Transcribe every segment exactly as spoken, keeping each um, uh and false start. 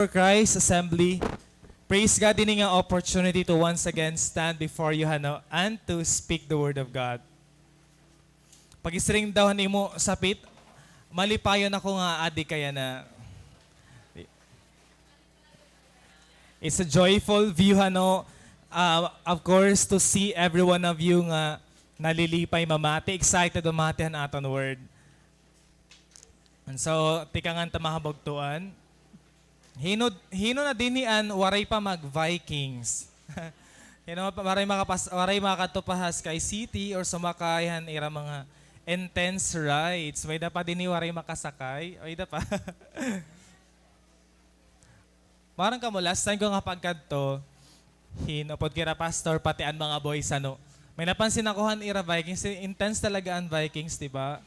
for Christ Assembly. Praise God, dinhi nga opportunity to once again stand before you, hano, and to speak the word of God. Pag-isiring daw han imo sapit, malipayon ako nga adi kay yana. It's a joyful view, hano, ah, of course, to see every one of you nga nalilipay mamati, excited mamati han aton word. And so, tikang an ta mga kabugtoan. Hin-o, hin-o na dinhi an waray pa mag-Vikings? Hin-o pa, waray makapas-, waray makadto pa ha Sky City or sumakay han ira mga intense rides? May-ada pa dinhi waray makasakay? May-ada pa? Maaram kamo, last time ko nga pagkadto, hin-o pod kira pastor, pati an mga boys, ano. May napansin ako han ira Vikings, intense talaga an Vikings, di ba?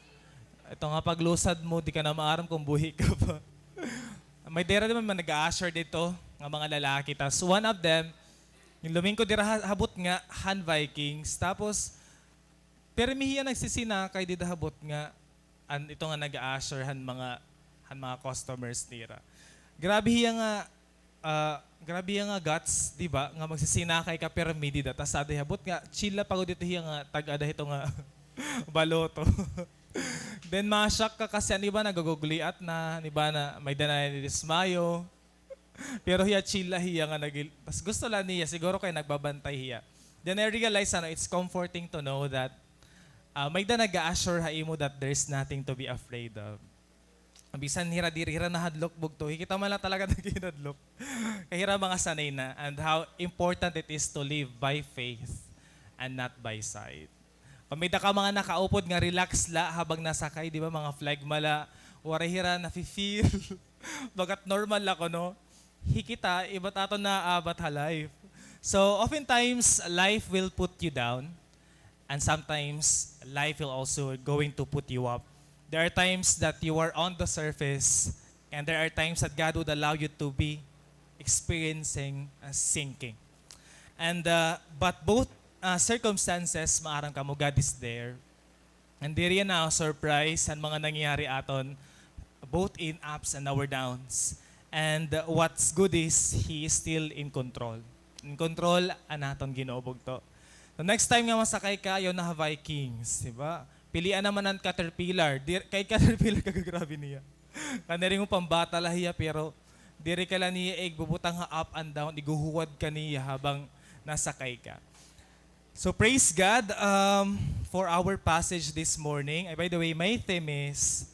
Ito nga paglusad mo, di ka na maaram kung buhi ka pa. May dira naman mga nag-a-usher dito, nga mga lalaki. Tas one of them, yung lumingkod dira ha-, ha butnga han Vikings. Tapos, pirmi hiya nagsisinakay dida ha butnga, an ito nga nag-a-usher han mga, han mga customers nira. Grabe hiya nga, ah, grabe hiya nga guts, di ba? Nga magsisinakay ka pirmi dida, tas adi ha butnga, chill la pa gud ito hiya nga tag-ada hito nga baloto. Then ma-shock ka kasi an iba nagugugliat na, an iba na may-ada nadidismayo. Pero hiya, chill la hiya nga nagil-, mas gusto la niya, siguro kay nagbabantay hiya. Then I realize, ano, it's comforting to know that, ah, may-ada nag-a-assure ha imo that there's nothing to be afraid of. Bisan hira diri hira nahadlok bugto, hikita man la talaga naghinadlok. Kay hira mga sanay na, and how important it is to live by faith and not by sight. Kay may-ada ka mga nakaupod nga relax la habang nasakay, di ba, mga flegma la, waray hira nafi-feel. Bagat normal la kuno. Hikita, iba it aton naaabat ha life. So, oftentimes, life will put you down, and sometimes, life will also going to put you up. There are times that you are on the surface, and there are times that God would allow you to be experiencing a sinking. And, uh, but both, uh, circumstances, maaram kamo, God is there. And diri yana surprise an mga nangyayari aton, both in ups and our downs. And, uh, what's good is, He is still in control. In control an aton Ginoo bugto. So, next time nga masakay ka, ayaw na ha Vikings, di ba? Pilia naman an Caterpillar. Di, kay Caterpillar, kagagrabe niya. Kaniring pambata la hiya, pero diri ka la niya igbubutang ha up and down, iguhuwad ka niya habang nasakay ka. So praise God, um, for our passage this morning. Ay, by the way, my theme is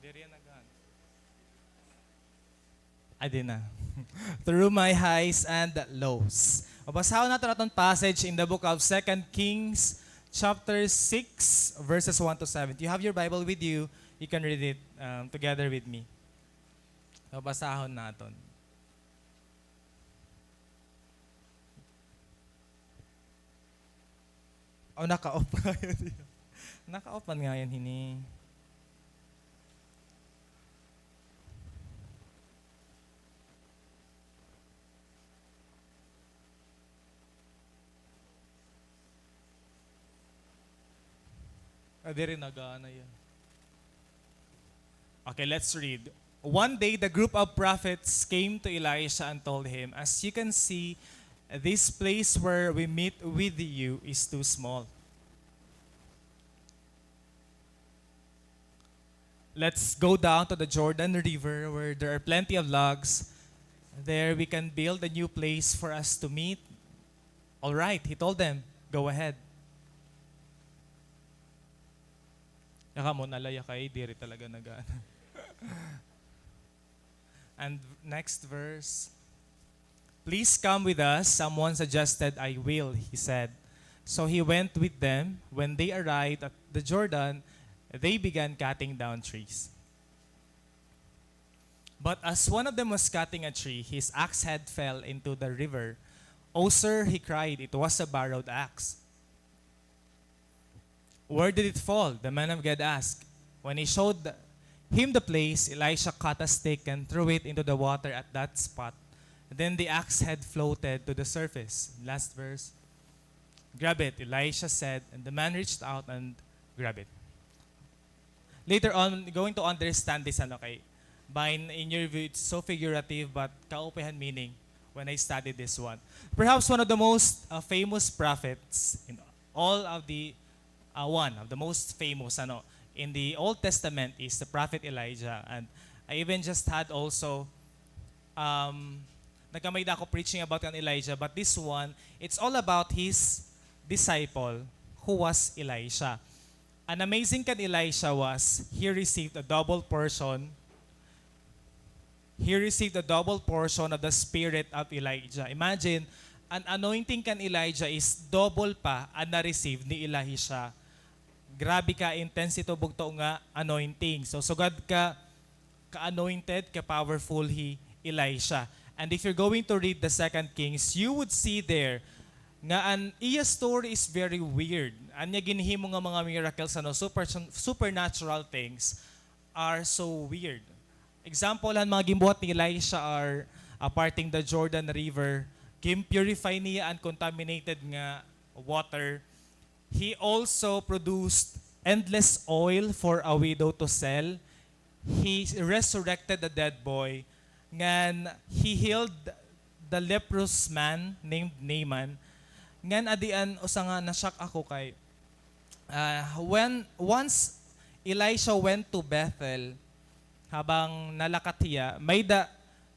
Diri na gan. Adi na. Through my highs and lows. Mabasahon naton aton passage in the book of Second Kings, chapter six, verses one to seven. If you have your Bible with you, you can read it, um, together with me. Mabasahon naton. Oh, naka-off ngayon. Naka-off man ngayon hini. Ah, diri nagana ya. Okay, let's read. One day, the group of prophets came to Elisha and told him, "As you can see, this place where we meet with you is too small. Let's go down to the Jordan River where there are plenty of logs. There we can build a new place for us to meet." "All right," he told them. "Go ahead." Yaka mo, nalaya kay diri talaga nag-ano. And next verse. "Please come with us," someone suggested. "I will," he said. So he went with them. When they arrived at the Jordan, they began cutting down trees. But as one of them was cutting a tree, his axe head fell into the river. "Oh, sir," he cried, "it was a borrowed axe." "Where did it fall?" the man of God asked. When he showed him the place, Elisha cut a stick and threw it into the water at that spot. Then the axe head floated to the surface. Last verse. "Grab it," Elisha said, and the man reached out and grabbed it. Later on, going to understand this, ano, kay, by in, in your view, it's so figurative, but kaupay han meaning when I studied this one. Perhaps one of the most, uh, famous prophets in all of the, uh, one of the most famous, ano, in the Old Testament is the prophet Elijah. And I even just had also, um, nagkamay-ada ako preaching about kan Elijah, but this one, it's all about his disciple who was Elisha. An amazing kan Elisha was he received a double portion. He received a double portion of the spirit of Elijah. Imagine, an anointing kan Elijah is double pa an na-receive ni Elisha. Grabe ka intense ito bugto nga anointing. So, sugad ka, ka-anointed, ka-powerful hi Elisha. And if you're going to read the Second Kings, you would see there nga an iya story is very weird. An iya ginhimo nga mga miracles, ano, super-, supernatural things are so weird. Example han mga ginbuhat ni Elisha are, uh, parting the Jordan River, gin-purify niya an contaminated nga water. He also produced endless oil for a widow to sell. He resurrected the dead boy. Ngan he healed the leprous man named Naaman. Ngan adi an usa nga na-shock ako kay, ah, when, once Elisha went to Bethel, habang nalakat hiya, may-da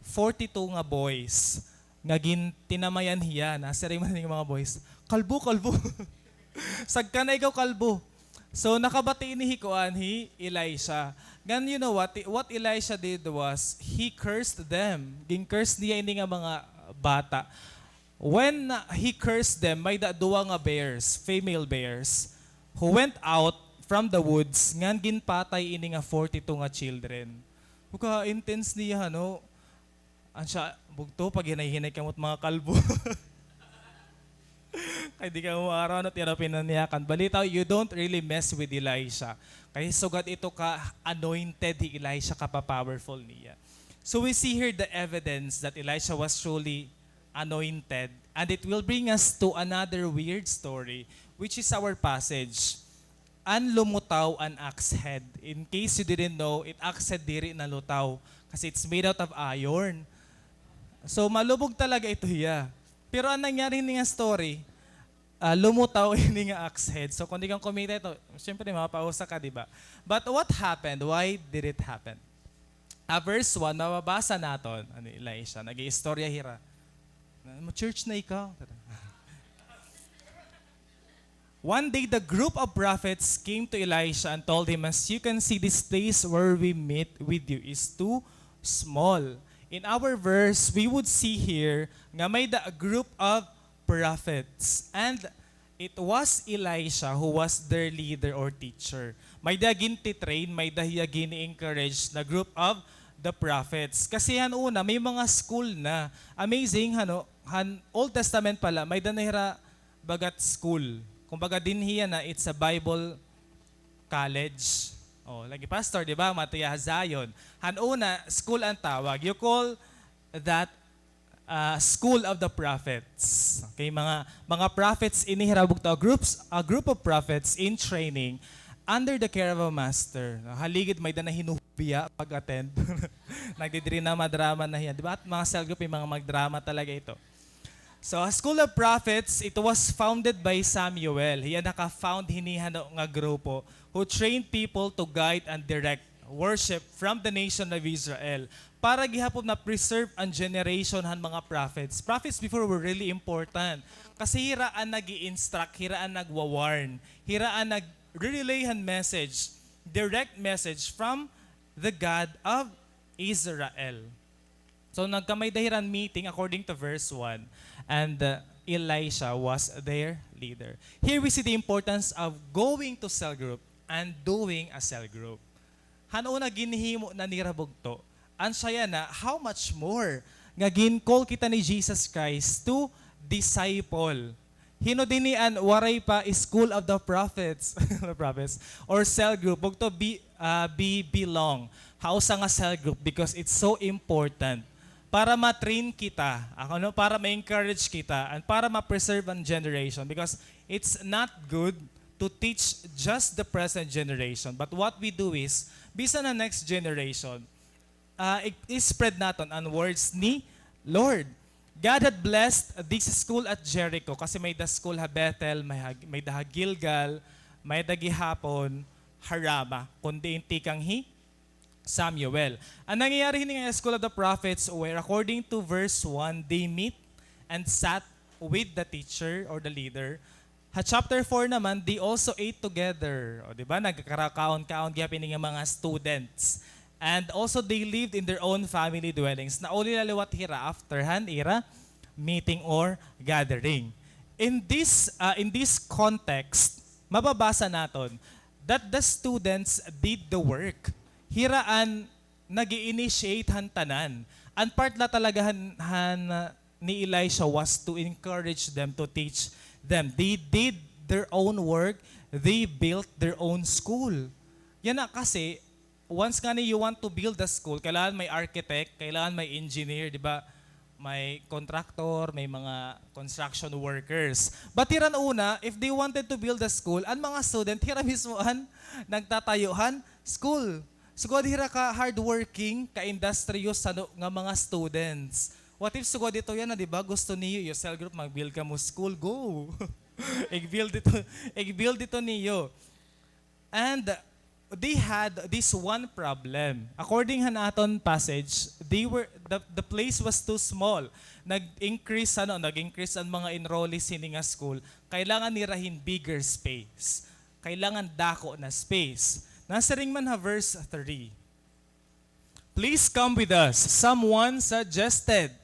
forty-two nga boys nga gintinamayan hiya. Nasiring man ini nga mga boys, "Kalbo, kalbo." Sagkan na ikaw, kalbo. So, nakabati ini hi kuan, hi Elisha. Ngan, you know what? What Elisha did was, he cursed them. Gin-curse niya ini nga mga bata. When he cursed them, may-da duha nga bears, female bears, who went out from the woods, ngan ginpatay ini nga forty-two nga children. Ka-intense niya, ano? An siya, bugto, paghinay-hinay kamo mga kalbo. Kay di kamo maaraw, ano, tira pinaniyakan. Balitaw, you don't really mess with Elisha. Kay sugad ito ka anointed hi Elisha, kapa-powerful niya. So we see here the evidence that Elisha was truly anointed. And it will bring us to another weird story, which is our passage. An lumutaw an axe head. In case you didn't know, it axe head diri nalutaw kasi it's made out of iron. So, malubog talaga ito hiya. Pero an nangyari hini nga story, ah, lumutaw ini nga axe head. So, kung di ka kumita ito, siyempre, mapausa ka, di ba? But what happened? Why did it happen? Ah, verse one, mababasa naton. Ano, Elisha, nag-iistorya hira. Mo-church na ikaw. One day, the group of prophets came to Elisha and told him, "As you can see, this place where we meet with you is too small." In our verse, we would see here nga may-da a group of prophets. And it was Elisha who was their leader or teacher. May-da gintitrain, may-da hiya gini-encourage na group of the prophets. Kasi han una, may mga school na. Amazing, ano, han Old Testament pala, may-da na hira bagat school. Kumbaga, dinhi yana, it's a Bible college. Oh, lagi pastor, di ba? Matuya ha Zion. Han una, school an tawag. You call that, ah, school of the prophets. Okay, mga, mga prophets ini hira bugto, groups, a group of prophets in training under the care of a master. Haligid may-da na hinuhubiya pag-attend. Nagdidiri na, madrama na hiya. Di ba? At mga cell group, may mga magdrama talaga ito. So, a school of prophets, it was founded by Samuel. Hiya naka-found hini hano nga grupo who trained people to guide and direct worship from the nation of Israel. Para gihapon ma-preserve an generation han mga prophets. Prophets before were really important. Kasi hira an nag-i-instruct, hira an nagwa-warn, hira an nag-relay han message, direct message from the God of Israel. So, nagkamay-ada hira hin meeting according to verse one, and, uh, Elisha was their leader. Here we see the importance of going to cell group and doing a cell group. Han una ginhimo na nira bugto. An siya yana, how much more nga gin-call kita ni Jesus Christ to disciple. Hin-o dinhi an waray pa School of the Prophets, prophets, or cell group, bugto be, ah, be belong ha usa nga cell group because it's so important para ma-train kita, ako, no, para ma-encourage kita, and para ma-preserve an generation, because it's not good to teach just the present generation. But what we do is, bisan an next generation, ah, i-, i-spread naton an words ni Lord. God had blessed this school at Jericho kasi may-ada school ha Bethel, may ha-, may-ada ha Gilgal, may-ada gihapon ha Ramah, kundi in tikang hi Samuel. An nangyayari hini nga School of the Prophets, where according to verse one, they meet and sat with the teacher or the leader. Ha chapter four naman, they also ate together. O, di ba? Nagkakaon-kaon gihap ini nga mga students. And also, they lived in their own family dwellings. Nauli la liwat hira after han ira meeting or gathering. In this, ah, in this context, mababasa naton that the students did the work. Hira an nag-i-initiate han tanan. An part la talaga han, han, ah, ni Elisha was to encourage them, to teach them. They did their own work. They built their own school. Yana kasi, once ngani you want to build a school, kailangan may architect, kailangan may engineer, di ba? May contractor, may mga construction workers. But hira an una, if they wanted to build a school, an mga student, hira mismo an nagtatayo han school. Sugad hira ka hardworking, ka-industrious, ano, nga mga students. What if sugad ito yana, di ba? Gusto niyo, yo, cell group, mag-build kamo school, go! Ig-build ito, ig-build ito niyo. And they had this one problem. According han aton passage, they were, the, the place was too small. Nag-increase, ano, nag-increase an mga enrollees hini nga school. Kailangan nira hin bigger space. Kailangan dako na space. Nasiring man ha verse three, "Please come with us," someone suggested.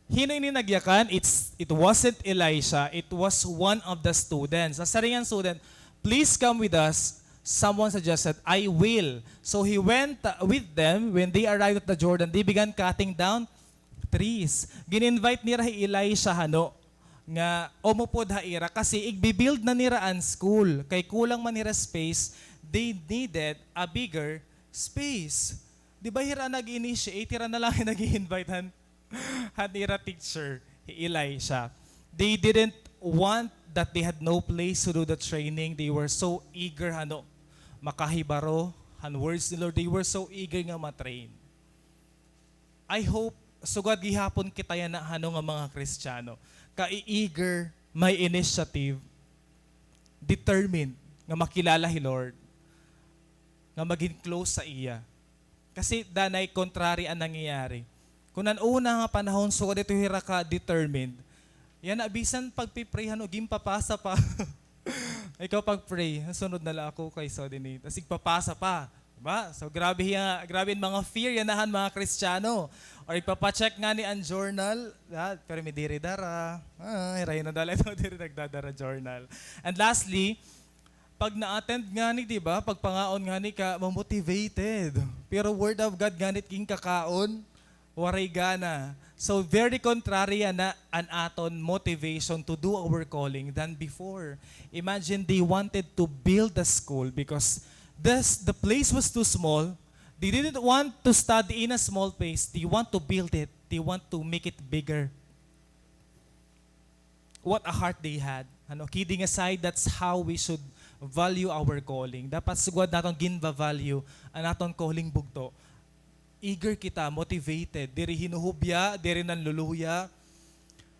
Hin-o ini nagyakan? It's, it wasn't Elisha. It was one of the students. Nasiring an student, "Please come with us," someone suggested, "I will." So he went, uh, with them. When they arrived at the Jordan, they began cutting down trees. Gin-invite nira hi Elisha, hano, nga umupod ha ira kasi igbi-build na nira an school. Kay kulang man hira space, they needed a bigger space. Di ba hira nag-initiate, hira na la nag-i-invite han, han ira teacher, hi Elisha. They didn't want that they had no place to do the training. They were so eager, hano, makahibaro han words ni Lord. They were so eager nga ma-train. I hope sugad gihapon kita yana, hano, nga mga Kristiyano, ka eager, may initiative, determined nga makilala hi Lord, nga magin close sa iya. Kasi danay contrary an nangyayari. Kun an una nga panahon, sugad ito hira ka determined, yana bisan pagpi-pray, hano, ginpapasa pa. Ikaw pag-pray, sunod na la ako kay so dinhi. Tas igpapasa pa. Di ba? So, grabe hiya, grabe an mga fear yana han mga Kristiyano. Or igpapa-check ngani an journal, ah, pero may diri dara. Ah, hira na dala ito, diri nagdadara journal. And lastly, pag na-attend ngani, di ba? Pagpangaon ngani ka, ma-motivated. Pero Word of God ngani it ginkakaon, waray gana. So, very contrary yana an aton motivation to do our calling than before. Imagine, they wanted to build a school because this, the place was too small. They didn't want to study in a small place. They want to build it. They want to make it bigger. What a heart they had. Ano, kidding aside, that's how we should value our calling. Dapat sugad naton ginva-value an aton calling bugto. Eager kita, motivated, diri hinuhubya, diri nanluluya.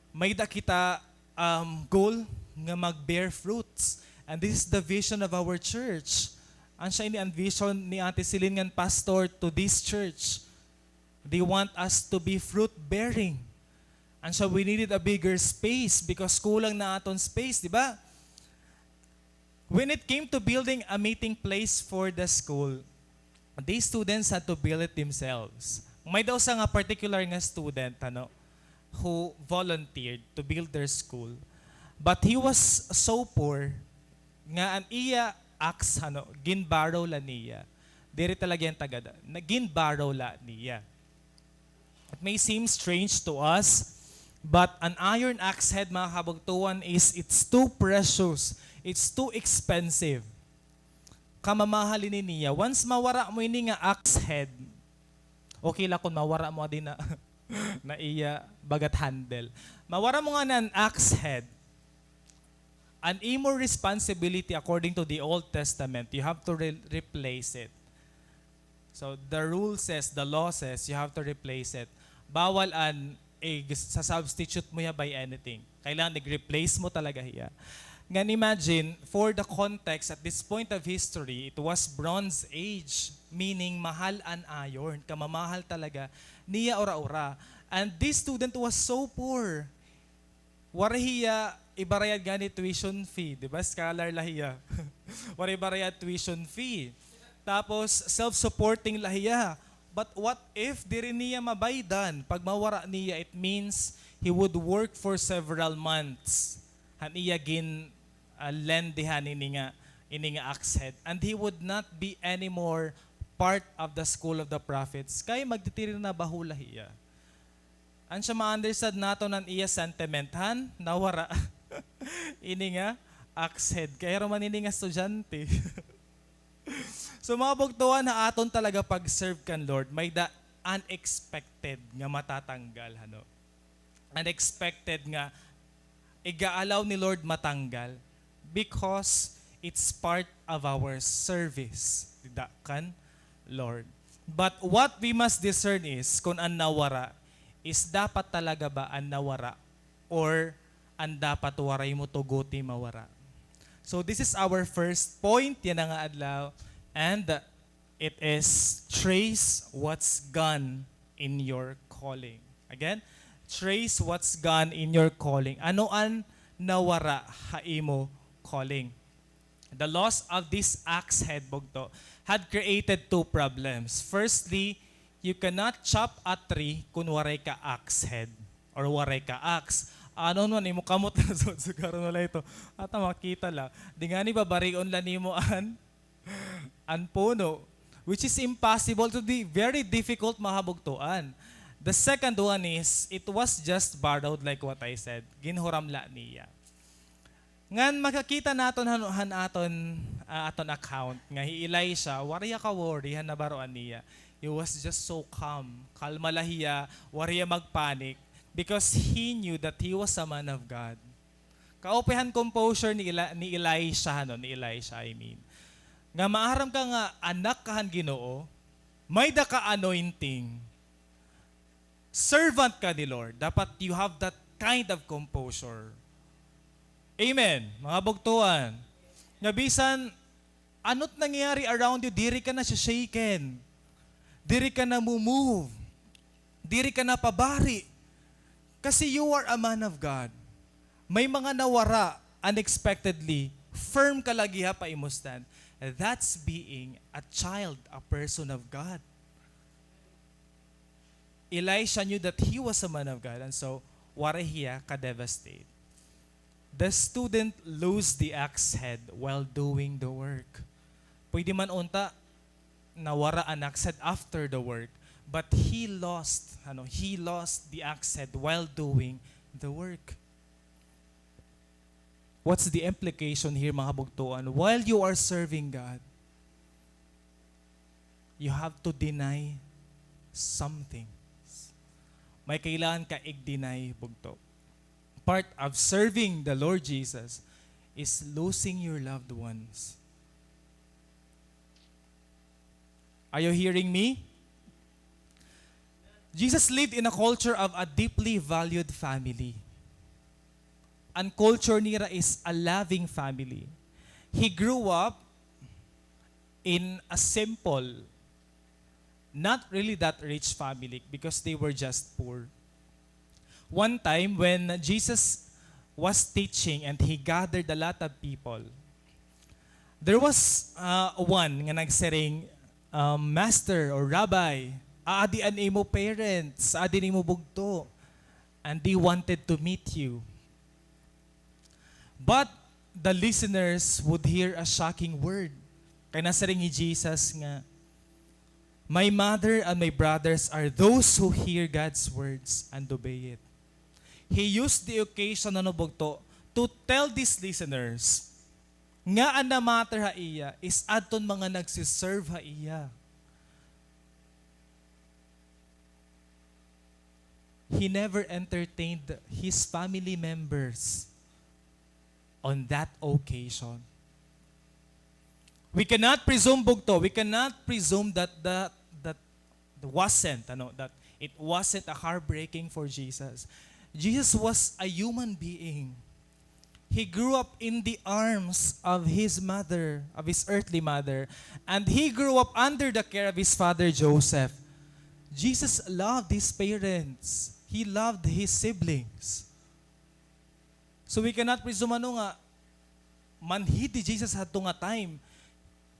May-ada kita, um, goal nga mag-bear fruits. And this is the vision of our church. Asya ini an vision ni Ate Celine ngan pastor to this church. They want us to be fruit-bearing. And so we needed a bigger space because kulang na aton space, di ba? When it came to building a meeting place for the school, these students had to build it themselves. May-ada usa nga particular nga student, ano, who volunteered to build their school. But he was so poor nga an iya axe, ano, gin-borrow la niya. Diri talaga yan tagada. Na, gin-borrow la niya. It may seem strange to us, but an iron axe head, mga kabugtoan, is, it's too precious. It's too expensive. Kamamahal ini niya. Once mawara mo ini nga axe head, okay la kon mawara mo adi na. na iya bagat handle. Mawara mo ngani an axe head. An imo responsibility according to the Old Testament, you have to re-, replace it. So, the rule says, the law says, you have to replace it. Bawal an ig-, sa-substitute mo hiya by anything. Kailangan ig-replace mo talaga hiya. Ngan imagine, for the context, at this point of history, it was Bronze Age, meaning mahal an iron, kamamahal talaga niya ura-ura. And this student was so poor. Waray hiya ibarayad ngani tuition fee, di ba? Scholar la hiya. Waray ibarayad tuition fee. Tapos, self-supporting la hiya. But what if diri niya mabaydan? Pag mawara niya, it means he would work for several months. Han iya gin, ah, lend dihan ini nga, ini nga axe head. And he would not be anymore part of the school of the prophets. Kay magtitinabaho la hiya. An siya ma-understand naton an iya sentiment, han? Nawara. Ini nga axe head. Kay hira man ini nga estudyante. So, mga bugtoan, ha aton talaga pag-serve kan Lord, may-da unexpected nga matatanggal, hano? Unexpected nga iga-allow ni Lord matanggal because it's part of our service dida kan Lord. But what we must discern is kon an nawara is dapat talaga ba an nawara or an dapat waray mo tuguti mawara. So this is our first point yana nga adlaw, and it is trace what's gone in your calling. Again, trace what's gone in your calling. Ano an nawara ha imo calling? The loss of this axe head, bugto, had created two problems. Firstly, you cannot chop a tree kun waray ka axe head or waray ka axe. Ano man, imo kamot na sa sugaron, wala ito. Ata makita la. Di ngani ba barion la nimo an an puno, which is impossible to di, very difficult, mga kabugtoan. The second one is, it was just borrowed, like what I said. Ginhuram la niya. Ngan makakita naton han, han aton, ah, aton account nga hi Elisha, waray hiya ka-worry han nabaroan niya. He was just so calm. Kalma la hiya, waray hiya mag-panic because he knew that he was a man of God. Kaupay han composure ni Eli-, ni Elisha, no, ni Elisha, I mean. Nga maaram ka nga anak ka han Ginoo, may-da ka anointing, servant ka ni Lord, dapat you have that kind of composure. Amen, mga bugtoan. Nga bisan ano it nangyayari around you, diri ka na shaken. Diri ka na-move. Diri ka na pabari. Kasi you are a man of God. May mga nawara unexpectedly, firm ka lagi ha pa imo stand. That's being a child, a person of God. Elisha knew that he was a man of God, and so waray hiya ka-devastate. The student lose the axe head while doing the work. Pwede man unta nawara an axe head after the work, but he lost, ano, he lost the axe head while doing the work. What's the implication here, mga kabugtoan? While you are serving God, you have to deny something. May kailangan ka ig-deny, bugto. Part of serving the Lord Jesus is losing your loved ones. Are you hearing me? Jesus lived in a culture of a deeply valued family. An culture nira is a loving family. He grew up in a simple, not really that rich family because they were just poor. One time when Jesus was teaching and he gathered a lot of people, there was, uh, one nga nagsiring, um, "Master or Rabbi, aadi an imo parents, aadi an imo bugto, and they wanted to meet you." But the listeners would hear a shocking word. Kay nasiring hi Jesus nga, "My mother and my brothers are those who hear God's words and obey it." He used the occasion, ano, bugto, to tell these listeners nga an na-matter ha iya is adton mga nagsiserve ha iya. He never entertained his family members on that occasion. We cannot presume, bugto, we cannot presume that, that, that wasn't, ano, that it wasn't a heartbreaking for Jesus. Jesus was a human being. He grew up in the arms of his mother, of his earthly mother, and he grew up under the care of his father Joseph. Jesus loved his parents. He loved his siblings. So we cannot presume, ano, nga manhid hi Jesus hadto nga time.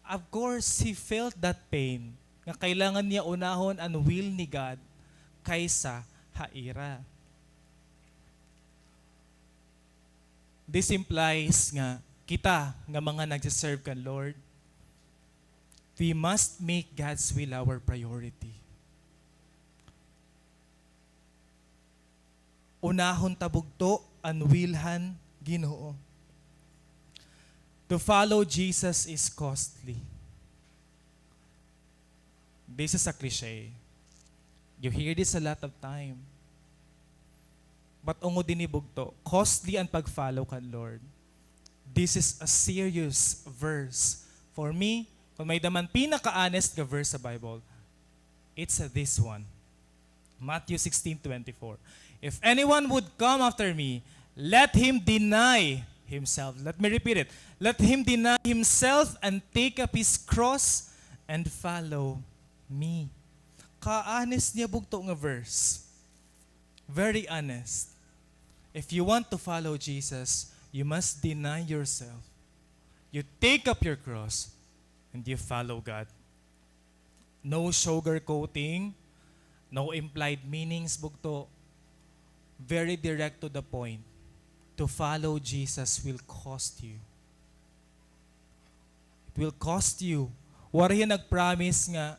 Of course, he felt that pain nga kailangan niya unahon an will ni God kaysa ha ira. This implies nga kita nga mga nagse-serve kan Lord, we must make God's will our priority. Unahon ta, bugto, an will han Ginoo. To follow Jesus is costly. This is a cliche. You hear this a lot of time. But ungod dinhi, bugto, costly an pag-follow kan Lord. This is a serious verse. For me, kon may-ada man pinaka-honest nga verse sa Bible, it's, uh, this one. Matthew sixteen twenty-four. "If anyone would come after me, let him deny himself." Let me repeat it. "Let him deny himself and take up his cross and follow me." Ka-honest niya, bugto, nga verse. Very honest. If you want to follow Jesus, you must deny yourself. You take up your cross and you follow God. No sugarcoating, no implied meanings, bugto. Very direct to the point. To follow Jesus will cost you. It will cost you. Waray hiya nag-promise nga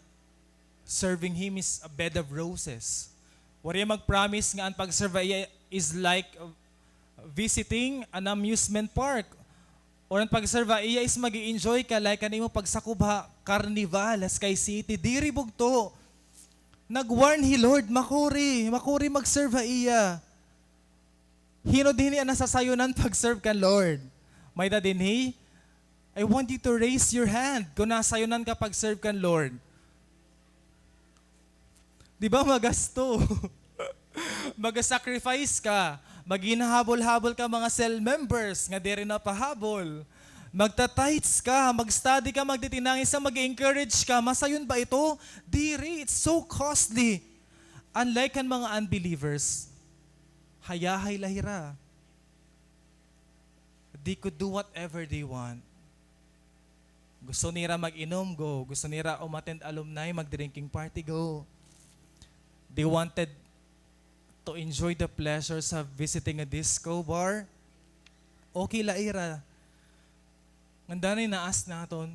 serving Him is a bed of roses. Waray hiya mag-promise nga an pag-serve ha iya is like, uh, visiting an amusement park. Or an pag-serve ha iya is mag-e-enjoy ka like an imo pagsakob ha carnival ha Sky City. Diri, bugto. Nag-warn hi Lord, makuri, makuri mag-serve ha iya. Hin-o dinhi an nasasayunan pag-serve kan Lord? May-ada dinhi? I want you to raise your hand kon nasayunan ka pag-serve kan Lord. Di ba magasto? Mag-sacrifice ka. Maghinhabol-habol ka mga cell members nga diri napahabol. Magta-tithes ka, mag-study ka, magtitinangis ka, mag-encourage ka. Masayon ba ito? Diri, it's so costly. Unlike kan mga unbelievers, hayahay la hira. They could do whatever they want. Gusto nira mag-inom, go. Gusto nira umattend alumni, mag-drinking party, go. They wanted to enjoy the pleasures of visiting a disco bar. Okay la ira. Ngandanay na-ask naton,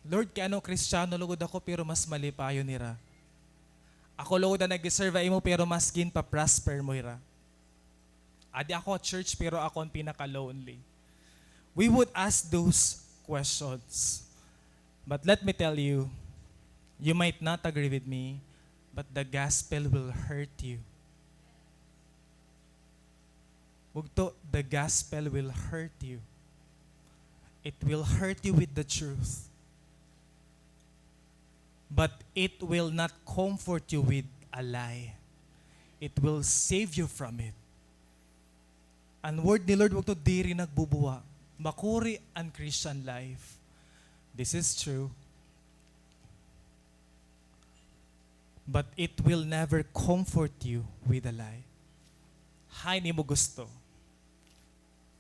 "Lord, kay ano Kristiyano lugod ako pero mas malipayon hira? Ako lugod an nag-serve ha imo pero mas ginpa-prosper mo hira." Adi ako ha church, pero ako an pinaka-lonely. We would ask those questions. But let me tell you, you might not agree with me, but the gospel will hurt you. Bugto, the gospel will hurt you. It will hurt you with the truth. But it will not comfort you with a lie. It will save you from it. An word ni Lord, bugto, diri nagbubuwa. Makuri an Christian life. This is true. But it will never comfort you with a lie. Hain imo gusto?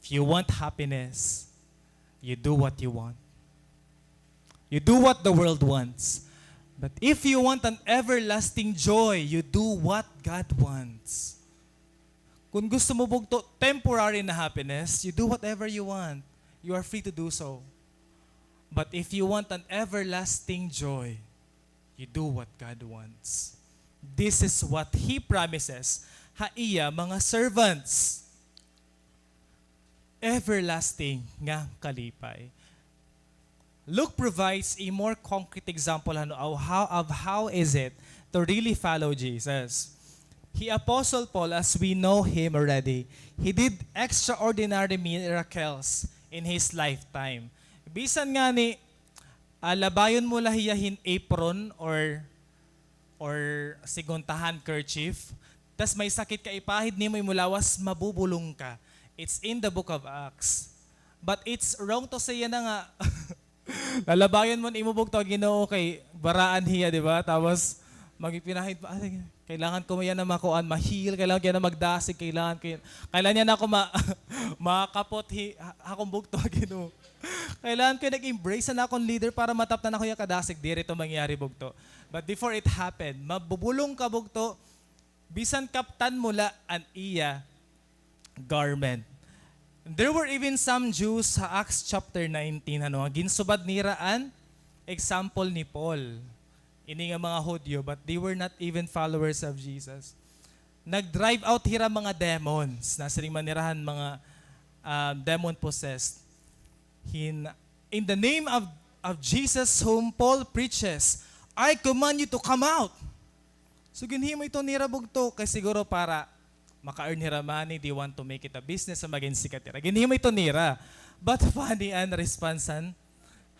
If you want happiness, you do what you want. You do what the world wants. But if you want an everlasting joy, you do what God wants. Kung gusto mo, bugto, temporary na happiness, you do whatever you want. You are free to do so. But if you want an everlasting joy, you do what God wants. This is what He promises ha iya mga servants. Everlasting nga kalipay. Luke provides a more concrete example, ano, of how, of how is it to really follow Jesus. He Apostle Paul, as we know him already, he did extraordinary miracles in his lifetime. Bisan ngani, ah, labayon mo la hiya hin apron or, or sigon ta handkerchief, tas may sakit ka, ipahid nimo imo lawas, mabubulong ka. It's in the book of Acts. But it's wrong to say yana nga lalabayon mo an imo bugto ha Ginoo kay baraan hiya, di ba? Tapos, magpinahid pa, "Ay, kailangan ko yana makuan, ma-heal, kailangan ko yana magdasig, kailangan ko yana." Kailangan yana ako ma-, makapot hi-, ha-, ha akon bugto ha Ginoo. Kailangan ko yana nag-embrace an akon leader para mataptan ako yana kadasig. Diri ito mangyari, bugto. But before it happened, mabubulong ka, bugto, bisan kaptan mo la an iya garment. There were even some Jews ha Acts chapter nineteen, ano, nga ginsubad nira an example ni Paul. Ini nga mga Hudyo, but they were not even followers of Jesus. Nag-drive out hira mga demons, nasiring man nira han mga, ah, demon-possessed. Hin-, "In the name of, of Jesus whom Paul preaches, I command you to come out." So, ginhimo ito nira bugto kay siguro para maka-earn hira money, they want to make it a business, so magin sikat hira. Ginhimo ito nira. But funny an response han,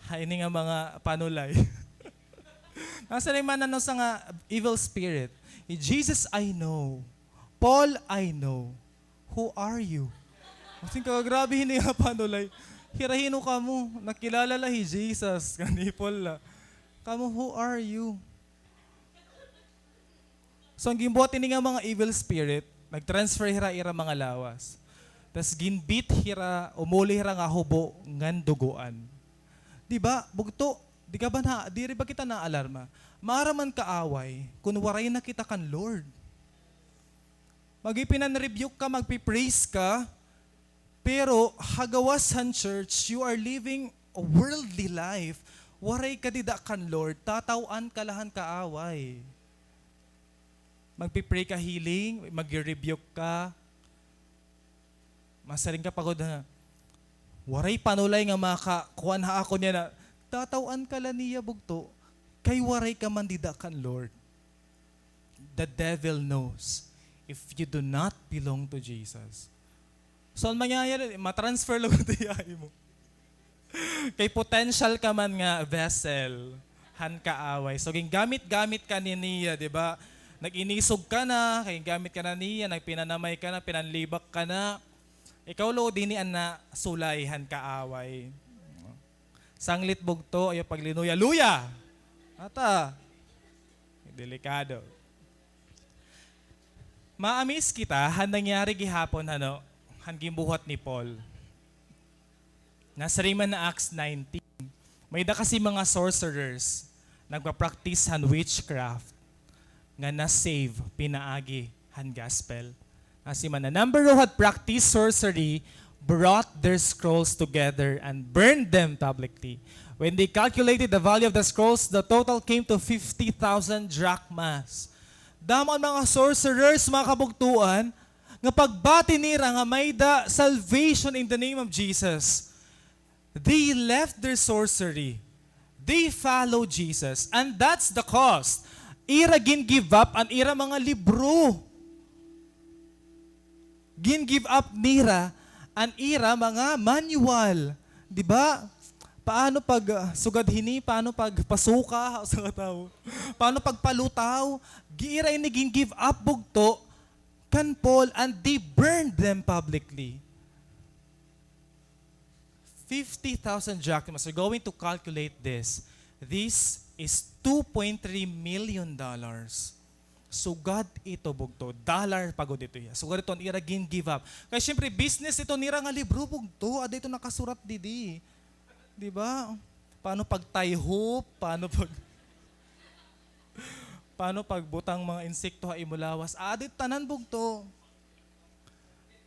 ha ini nga mga panulay. Nasiring man an usa nga evil spirit, "Jesus, I know. Paul, I know. Who are you?" As in, kagrabe hini nga panulay. "Hira hin-o kamo? Nakilala la hi Jesus, kan hi Paul la. Kamo, who are you?" So, an ginbuhat hini nga mga evil spirit, nag-transfer hira ira mga lawas. Tas gin-beat hira, umuli hira nga hubo ngan dugoan. Di ba, bugto, di ka ba na, diri ba kita naalarma? Maaram man kaaway kun waray na kita kan Lord. Magipinanrebuke ka, magpi-praise ka, pero ha gawas han church, you are living a worldly life. Waray ka dida kan Lord, tataw-an ka la han kaaway. Magpi-pray ka healing, magre-rebuke ka. Masiring ka pa gud nga, "Waray panulay nga makakuan ha akon yana." Tataw-an ka la niya, bugto, kay waray ka man dida kan Lord. The devil knows if you do not belong to Jesus. So, an mangyayari, ma-transfer la gud hiya ha imo. Kay potential ka man nga vessel han kaaway. So, gingamit-gamit ka ni niya, di ba? Nag-inisog ka na, kay gingamit ka na niya, nagpinanamay ka na, pinanlibak ka na. Ikaw la gud ini an nasulay han kaaway. Sanglit, bugto, ayaw paglinuya-luya. Ata. Delikado. Ma-amaze kita han nangyari gihapon, ano, han ginbuhat ni Paul. Nasiring man ha Acts nineteen, may-ada kasi mga sorcerers, nagpa-practice han witchcraft, nga na-save pinaagi han gospel. Nasiring man, "A number who had practiced sorcery brought their scrolls together and burned them publicly. When they calculated the value of the scrolls, the total came to fifty thousand drachmas." Damo an mga sorcerers, mga kabugtoan, nga pagbati nira nga may-ada salvation in the name of Jesus, they left their sorcery. They follow Jesus. And that's the cost. Ira gin-give up an ira mga libro. Gin-give up nira an ira mga manual. Di ba? Paano pag, ah, sugad hini? Paano pagpasuka sa tawo? Paano pagpalutaw? Gi-, ira ini gin-give up, bugto, kan Paul, and they burned them publicly. Fifty thousand drachmas. You're going to calculate this. This is two point three million dollars. Sugad ito, bugto. Dollar pa gud ito hiya. Sugad ito an ira gin-give up. Kay siyempre, business ito nira nga libro, bugto. Ada ito nakasurat didi. Di ba? Paano pag-tie hoop? Paano pag-, paano pagbutang mga insekto ha imo lawas? Ada it tanan, bugto.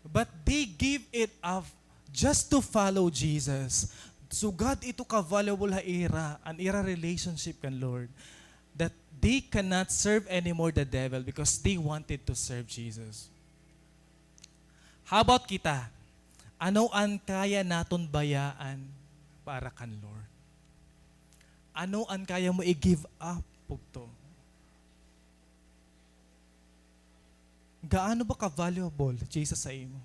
But they give it up just to follow Jesus. Sugad ito ka-valuable ha ira, an ira relationship kan Lord, that they cannot serve anymore the devil because they wanted to serve Jesus. How about kita? Ano an kaya naton bayaan para kan Lord? Ano an kaya mo i-give up, bugto? Gaano ba ka-valuable Jesus sa imo?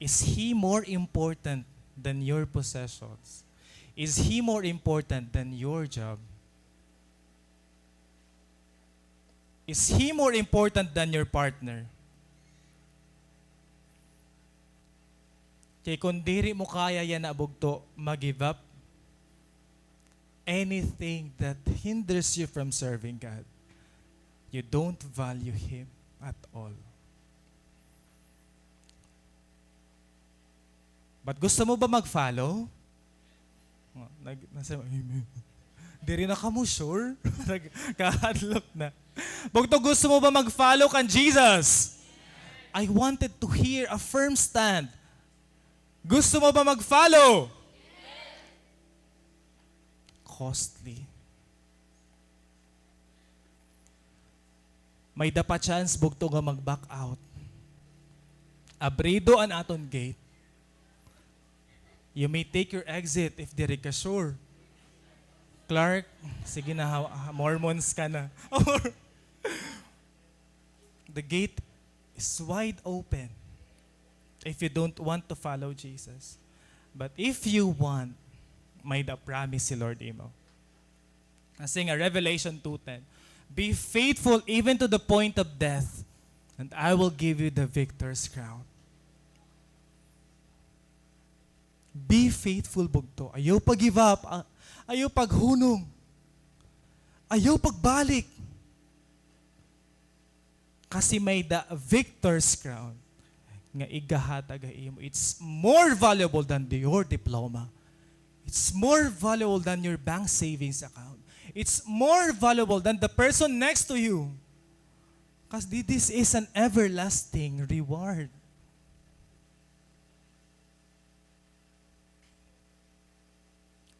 Is He more important than your possessions? Is He more important than your job? Is He more important than your partner? Kay kon diri mo kaya yana, bugto, ma-give up anything that hinders you from serving God, you don't value Him at all. But gusto mo ba mag-follow? Oh, nag-, nasa, amen. Diri na kamo sure? Nagkahadlok na. Bugto, gusto mo ba mag-follow kan Jesus? I wanted to hear a firm stand. Gusto mo ba mag-follow? Costly. May-ada pa chance, bugto, nga mag-back out. Abrido an aton gate. You may take your exit if diri ka sure. Clark, sige na, ha-, ha-, Mormons ka na. The gate is wide open if you don't want to follow Jesus. But if you want, may-ada promise si Lord imo. Nasiring ha Revelation two ten, "Be faithful even to the point of death, and I will give you the victor's crown." Be faithful, bugto. Ayaw pag-give up. A-, ayaw paghunong. Ayaw pagbalik. Kasi may-ada victor's crown nga igahatag ha imo. It's more valuable than the, your diploma. It's more valuable than your bank savings account. It's more valuable than the person next to you. 'Cause thi-, this is an everlasting reward.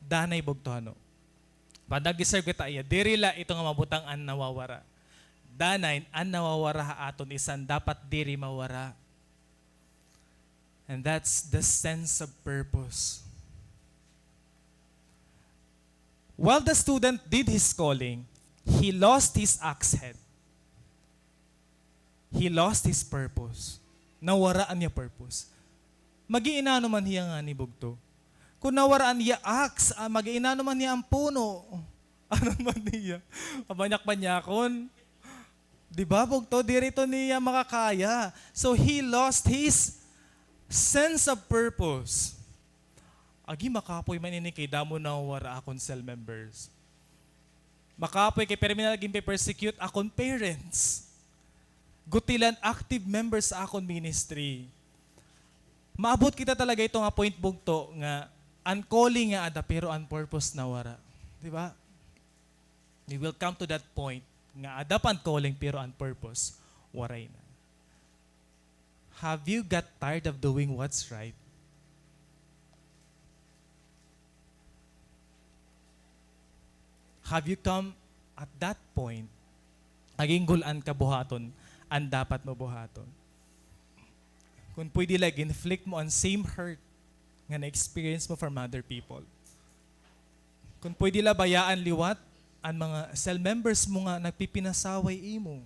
Danay, bugto, ano? Pag nag-serve kita ha iya, diri la ito nga mabutang an nawawara. Danay, an nawawara ha aton is an dapat diri mawara. And that's the sense of purpose. While the student did his calling, he lost his axe head. He lost his purpose. Nawara an iya purpose. Mag-iinano man hiya ngani, bugto? Kon nawara an iya axe, ah, mag-iinano man hiya an puno? Ano man hiya? Mabanyak-banyakon. Di ba, bugto? Diri ito niya makakaya. So, he lost his sense of purpose. Agi, makapoy man ini kay damo nawawara akon cell members. Makapoy kay pirmi na la ginpe-persecute akon parents. Gutilan active members sa akon ministry. Maabot kita talaga ito nga point, bugto, nga an calling nga ada pero an purpose nawara. Di ba? We will come to that point nga ada pa an calling pero an purpose waray na. Have you got tired of doing what's right? Have you come at that point? Naging gul-an ka buhaton an dapat mo buhaton. Kon pwede la, ig-inflict mo an same hurt nga na-experience mo from other people. Kon pwede la, bayaan liwat an mga cell members mo nga nagpipinasaway imo.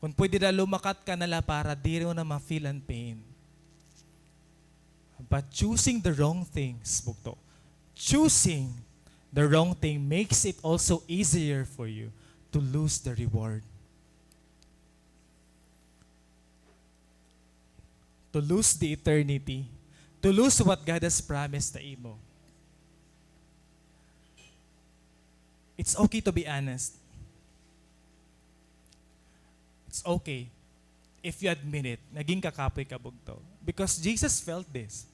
Kon pwede la, lumakat ka na la para diri mo na ma-feel an pain. But choosing the wrong things, bugto, choosing the wrong thing makes it also easier for you to lose the reward. To lose the eternity, to lose what God has promised sa imo. It's okay to be honest. It's okay if you admit it. Naging kakapoy ka, bugto. Because Jesus felt this.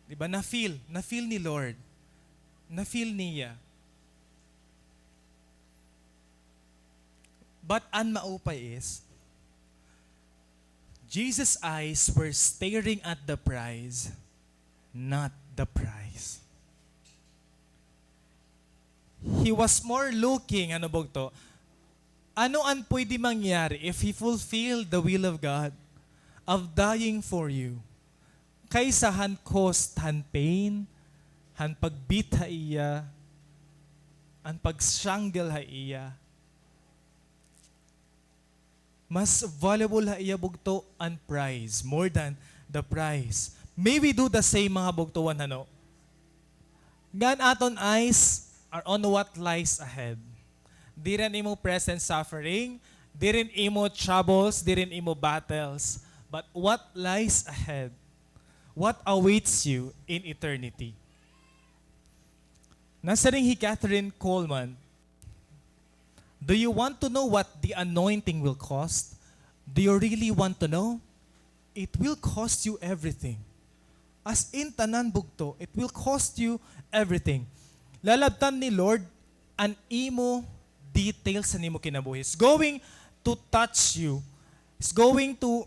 Di ba? Na-feel, na-feel ni Lord. Na-feel niya. But an maupay is, Jesus' eyes were staring at the prize, not the prize. He was more looking, ano, bugto? Ano an pwede mangyari if he fulfilled the will of God of dying for you? Kaysa han cost, han pain, han pag-beat ha iya, an pag-strangle ha iya. Mas valuable ha iya bugto an prize more than the prize. May we do the same, mga bugtoan, hano? Ngan aton eyes are on what lies ahead. Diri an imo present suffering, diri an imo troubles, diri an imo battles, but what lies ahead, what awaits you in eternity. Nasiring hi Kathryn Kuhlman, "Do you want to know what the anointing will cost? Do you really want to know? It will cost you everything." As in, tanan bugto, it will cost you everything. Lalabtan ni Lord an imo details han imo kinabuhi. It's going to touch you. It's going to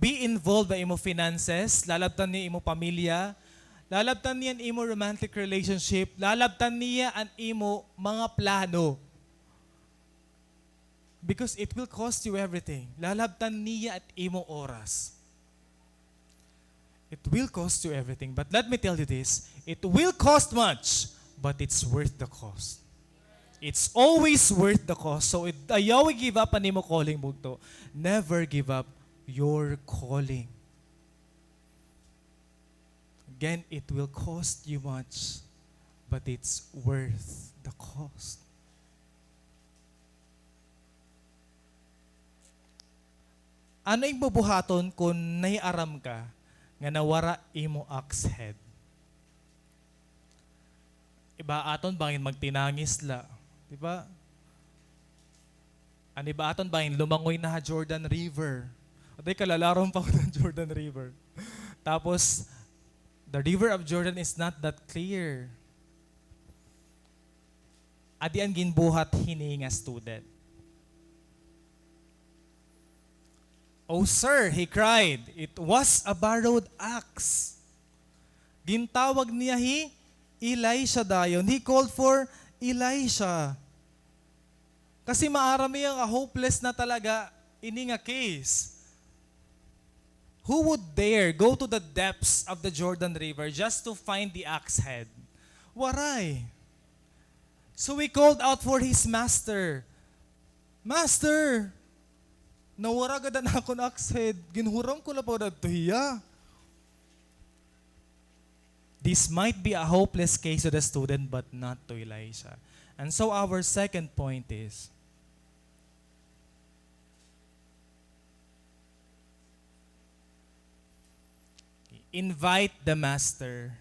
be involved ha imo finances, lalabtan niya imo pamilya, lalabtan niya an imo romantic relationship, lalabtan niya an imo mga plano. Because it will cost you everything. Lalabtan niya an imo oras. It will cost you everything. But let me tell you this, it will cost much, but it's worth the cost. It's always worth the cost. So, it, ayaw i-give up an imo calling, bugto. Never give up your calling. Again, it will cost you much, but it's worth the cost. Ano imo buhaton kon nahiaram ka nga nawara imo axe head? Iba aton bangin magtinangis la, di ba? An iba aton bangin lumangoy na ha Jordan River. Atay, kalalarom pa ko han Jordan River. Tapos, the river of Jordan is not that clear. Adi an ginbuhat hini nga student. "Oh, sir," he cried, "it was a borrowed axe." Gintawag niya hi Elisha dayon. He called for Elisha. Kasi maaram niya nga hopeless na talaga ini nga case. Who would dare go to the depths of the Jordan River just to find the axe head? Waray. So he called out for his master. "Master, nawara gad an akon axe head. Ginhuram ko na pa gad adto hiya." This might be a hopeless case to the student, but not to Elisha. And so our second point is, invite the master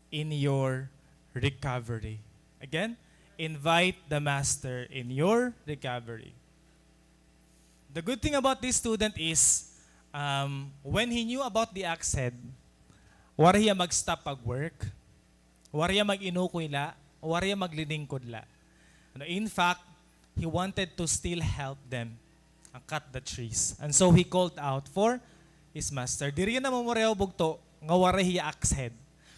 in your recovery. Again, invite the master in your recovery. The good thing about this student is, um, when he knew about the axe head, waray hiya mag-stop pag-work, waray hiya mag-inukoy la, waray hiya maglilingkod la. Ano, in fact, he wanted to still help them, uh, cut the trees. And so he called out for his master. Diri hiya namumurayaw, bugto, nga waray hiya axe head.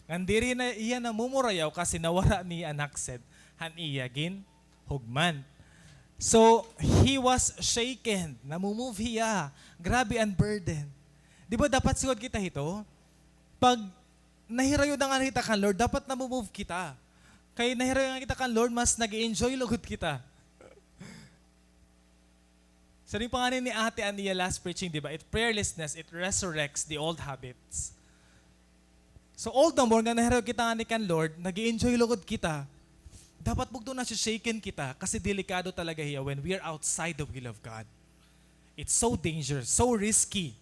Ngan diri na hiya namumurayaw kasi nawara niya an axe head han iya ginhugman. So, he was shaken. Namu-move hiya. Grabe an burden. Di ba dapat siguro kita hito? Pag nahirayo na ngani kita kan Lord, dapat namu-move kita. Kay nahirayo na ngani kita kan Lord, mas nag-e-enjoy lugod kita. Siring pa ngani ni ate an iya last preaching, di ba? It, prayerlessness, it resurrects the old habits. So all the more nga nahirayo kita ngani kan Lord, nag-e-enjoy lugod kita. Dapat bugto, nasi-shaken kita kasi delikado talaga hiya when we are outside the will of God. It's so dangerous, so risky.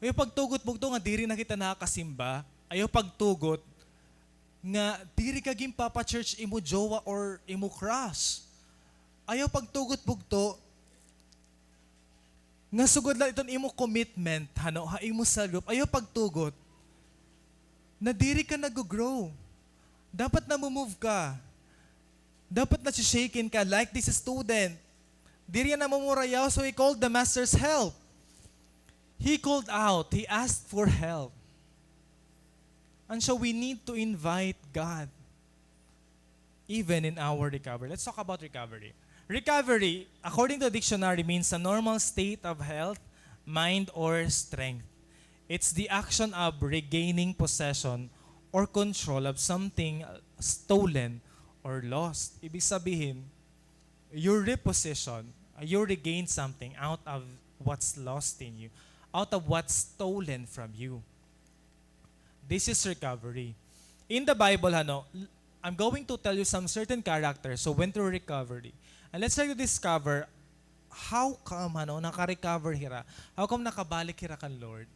Ayaw pagtugot bugto nga diri na kita nakakasimba. Ayaw pagtugot nga diri ka ginpapa-church imo jowa or imo crush. Ayaw pagtugot bugto nga sugad la iton imo commitment, hano, ha imo cell group. Ayaw pagtugot na diri ka nag-grow. Dapat namu-move ka. Dapat nasi-shaken ka, like this student. Diri hiya namumurayaw, so he called the master's help. He called out, he asked for help. And so we need to invite God even in our recovery. Let's talk about recovery. Recovery, according to the dictionary, means a normal state of health, mind, or strength. It's the action of regaining possession or control of something stolen or lost. Ibig sabihin, your repossession, Uh, you regain something out of what's lost in you, out of what's stolen from you. This is recovery. In the Bible, ano, l-, I'm going to tell you some certain characters who went through recovery. And let's try to discover how come, ano, naka-recover hira? How come nakabalik hira kan Lord?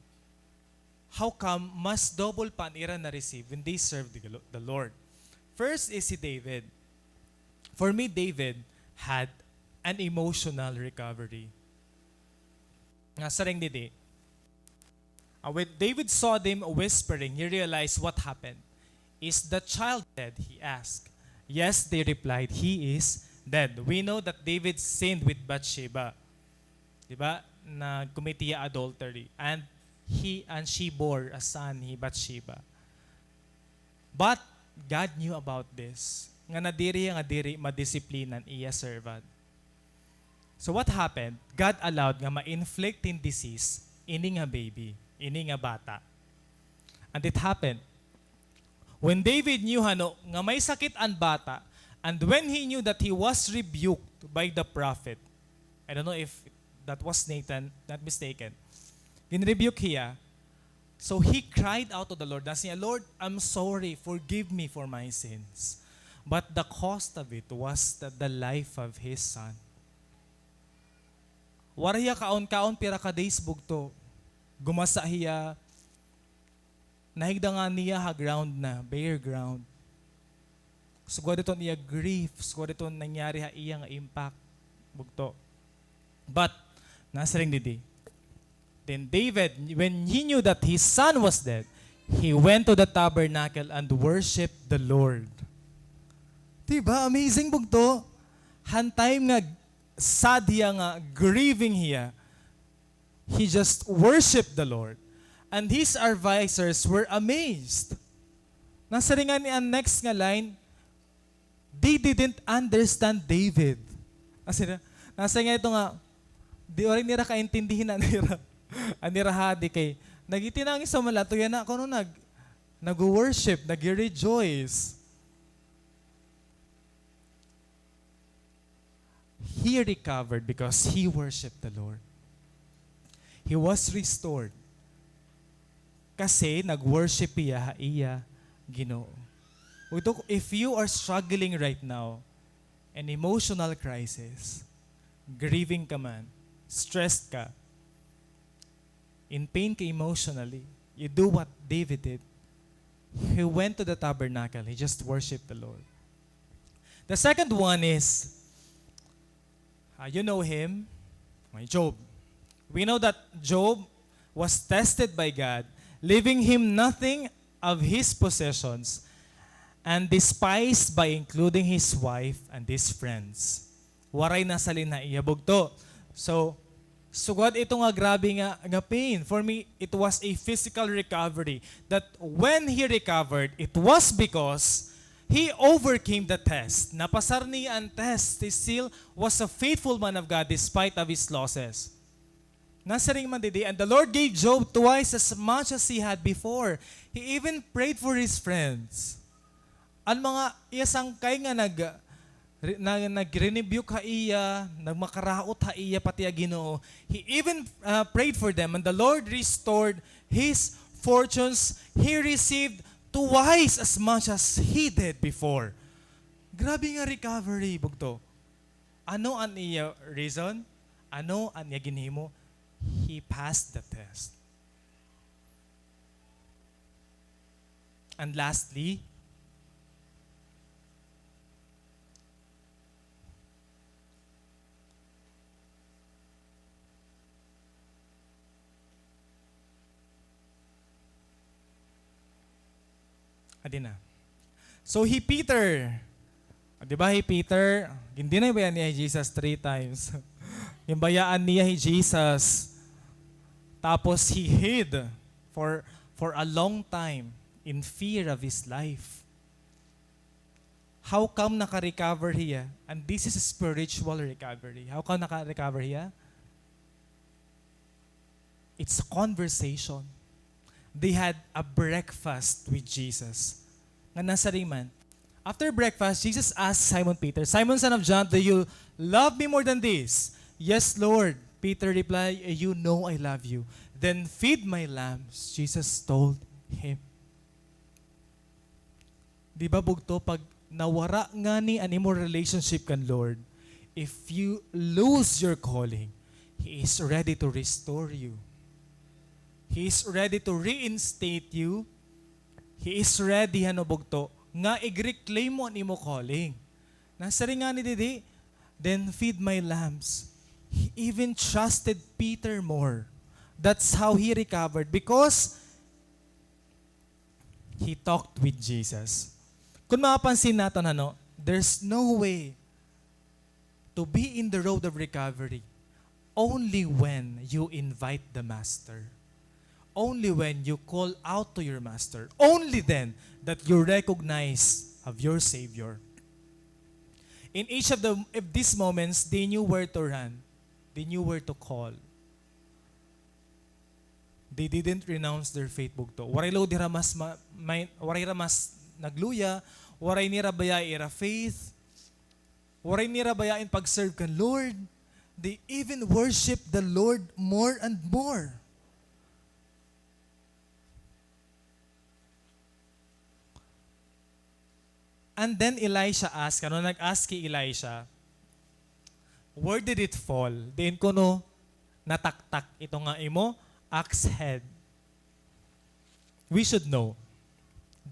How come mas double pa an ira na-receive when they serve the, the Lord? First is si David. For me, David had an emotional recovery. Nasiring didi, uh, when David saw them whispering, he realized what happened. "Is the child dead?" he asked. "Yes," they replied, "he is dead." We know that David sinned with Bathsheba. Di ba? Nag-commit hiya adultery. And he, and she bore a son, hi Bathsheba. But God knew about this. Nga nadiri hiya nga diri madisiplina an iya servant. So what happened? God allowed nga ma-inflict hin disease ini nga baby, ini nga bata. And it happened. When David knew, ano, nga may sakit an bata, and when he knew that he was rebuked by the prophet, I don't know if that was Nathan, not mistaken, ginrebuke hiya. So he cried out to the Lord. Nasiring hiya, "Lord, I'm sorry. Forgive me for my sins." But the cost of it was the, the life of his son. Waray hiya kaon-kaon pira ka days, bugto. Gumasa hiya. Nahigda nga niya ha ground na, bare ground. Sugad iton iya grief, sugad iton nangyari ha iya nga impact, bugto. But, nasiring didi, then David, when he knew that his son was dead, he went to the tabernacle and worshiped the Lord. Di ba? Amazing, bugto. Han time nga sad hiya, nga grieving hiya, he just worshiped the Lord. And his advisors were amazed. Nasiring ngani an next nga line, "They didn't understand David." Nasiring, nasiring ngani ito nga, di waray nira kaintindihi an ira, an ira hadi kay nagtinangis man la, tuya na kuno nag-, nag-worship, nag-rejoice. He recovered because he worshiped the Lord. He was restored. Kasi nag-worship hiya ha iya Ginoo. Bugto, if you are struggling right now, an emotional crisis, grieving ka man, stressed ka, in pain ka emotionally, you do what David did. He went to the tabernacle. He just worshiped the Lord. The second one is, uh, you know him, Job. We know that Job was tested by God, leaving him nothing of his possessions, and despised by including his wife and his friends. Waray nasalin ha iya, bugto. So, sugad ito nga grabe nga, nga pain. For me, it was a physical recovery. That when he recovered, it was because he overcame the test. Napasar niya an test. He still was a faithful man of God despite of his losses. Nasiring man didi, "And the Lord gave Job twice as much as he had before." He even prayed for his friends. An mga iya sangkay nga nag-, re-, na, nagre-rebuke ha iya, nagmakaraot ha iya, pati ha Ginoo, he even, uh, prayed for them, and the Lord restored his fortunes. He received twice as much as he did before. Grabe nga recovery, bugto. Ano an iya reason? Ano an iya ginhimo? He passed the test. And lastly, adi na. So, hi Peter. Ah, di ba, hi Peter, gin-deny ba niya hi Jesus three times? Ginbayaan niya hi Jesus. Tapos, he hid for, for a long time in fear of his life. How come naka-recover hiya? And this is a spiritual recovery. How come naka-recover hiya? It's a conversation. They had a breakfast with Jesus. Nga nasiring man, after breakfast, Jesus asked Simon Peter, "Simon, son of John, do you love me more than this?" "Yes, Lord," Peter replied, "you know I love you." "Then feed my lambs," Jesus told him. Di ba, bugto, pag nawara ngani an imo relationship kan Lord, if you lose your calling, He is ready to restore you. He is ready to reinstate you. He is ready, ano, bugto, nga igreclaim mo an imo calling. Nasiring ngani didi, "Then feed my lambs." He even trusted Peter more. That's how he recovered, because he talked with Jesus. Kung mapapansin naton, ano, there's no way to be in the road of recovery only when you invite the Master. Only when you call out to your Master. Only then that you recognize of your Savior. In each of the, of these moments, they knew where to run. They knew where to call. They didn't renounce their faith, bugto. Waray lugod hira mas ma-, may, waray hira mas nagluya, waray nira bayai ira faith, waray nira bayai an pag-serve kan Lord. They even worship the Lord more and more. And then Elisha asked, ano, nag-ask hi Elisha, "Where did it fall?" Diin kuno nataktak ito nga imo axe head? We should know,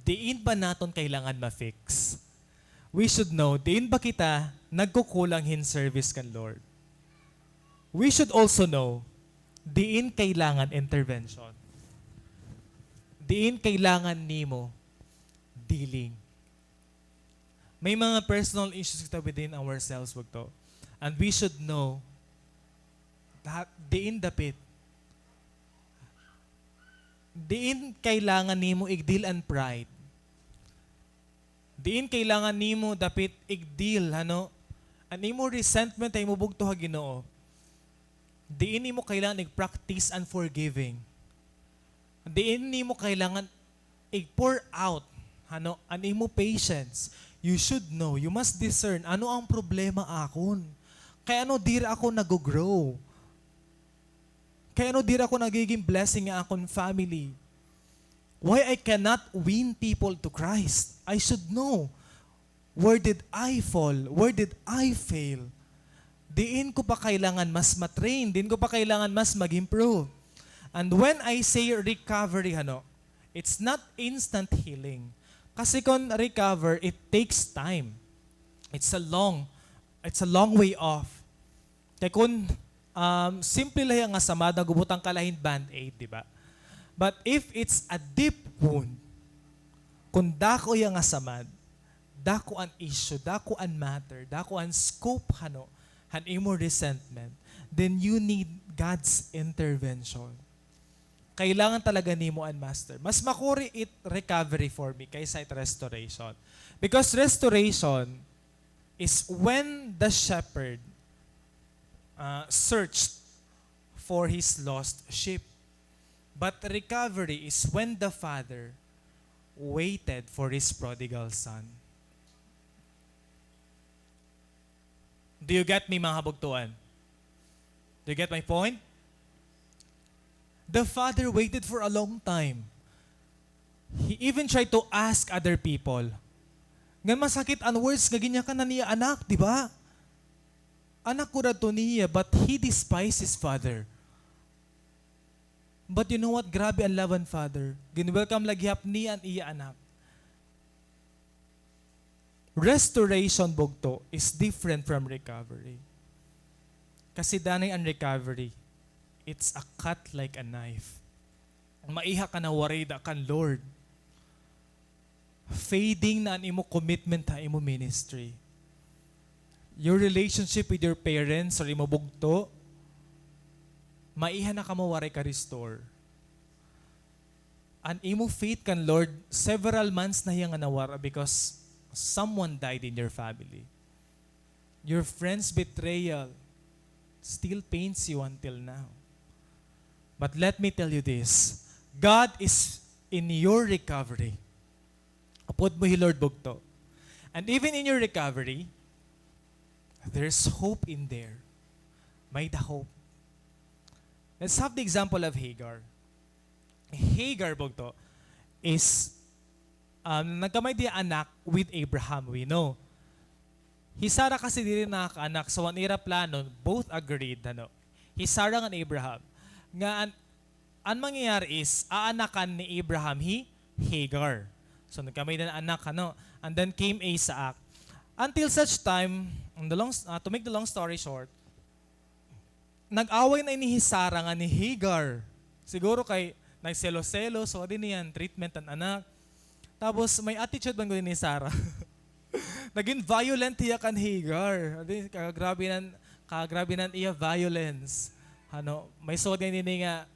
diin ba naton kailangan ma-fix? We should know, diin ba kita nagkukulang hin service kan Lord? We should also know, diin kailangan intervention. Diin kailangan nimo dealing. May mga personal issues kita within ourselves, bugto. And we should know that diin dapit, diin kailangan nimo i-deal an pride. Diin kailangan nimo dapit i-deal, ano, an imo resentment ha imo bugto ha Ginoo. Diin nimo kailangan i-practice an forgiving. Diin nimo kailangan i-pour out, ano, an imo patience. You should know, you must discern, ano an problema akon? Kay ano diri ako nag-grow? Kay ano diri ako nagiging blessing ha akon family? Why I cannot win people to Christ? I should know. Where did I fall? Where did I fail? Diin ko pa kailangan mas ma-train? Diin ko pa kailangan mas mag-improve? And when I say recovery, ano, it's not instant healing. Kasi kon recover, it takes time. It's a long, it's a long way off. Kay kun, um, simple la hiya nga samad, nagubutang ka la hin Band-Aid, di ba? But if it's a deep wound, kun dako hiya nga samad, dako an issue, dako an matter, dako an scope, hano, han imo resentment, then you need God's intervention. Kailangan talaga nimo an Master. Mas makuri it recovery for me kaysa it restoration. Because restoration is when the shepherd, uh, searched for his lost sheep. But recovery is when the father waited for his prodigal son. Do you get me, mga kabugtoan? Do you get my point? The father waited for a long time. He even tried to ask other people. Ngan masakit an words nga ginyakan na niya anak, di ba? Anak gud adto niya, but he despised his father. But you know what? Grabe an love han father. Gin-welcome la gihap niya an iya anak. Restoration, bugto, is different from recovery. Kasi danay an recovery, it's a cut like a knife. Maiha ka na warida kan Lord. Fading na an imo commitment ha imo ministry. Your relationship with your parents or imo bugto, maiha na kamo waray ka-restore. An imo faith kan Lord, several months na hiya nga nawara because someone died in your family. Your friend's betrayal still pains you until now. But let me tell you this, God is in your recovery. Upod mo hi Lord bugto. And even in your recovery, there's hope in there. May-da hope. Let's have the example of Hagar. Hagar, bugto, is, um, nagkamay-ada hiya anak with Abraham, we know. Hi Sarah kasi diri nakakaanak, so an ira plano, both agreed, ano, hi Sarah ngan Abraham. Nga an, an mangyayari is, aanakan ni Abraham hi Hagar. So, nagkamay-ada hin anak, ano, and then came Isaac. Until such time, in the long, ah, to make the long story short, nag-away na ini hi Sarah ngan hi Hagar. Siguro kay nagselo-selo, so adi niyan treatment an anak. Tapos may attitude man gud ini hi Sarah. Nagin violent hiya kan Hagar. Adi, kagrabe nan, kagrabe nan iya violence. Ano, may sugad ini nga,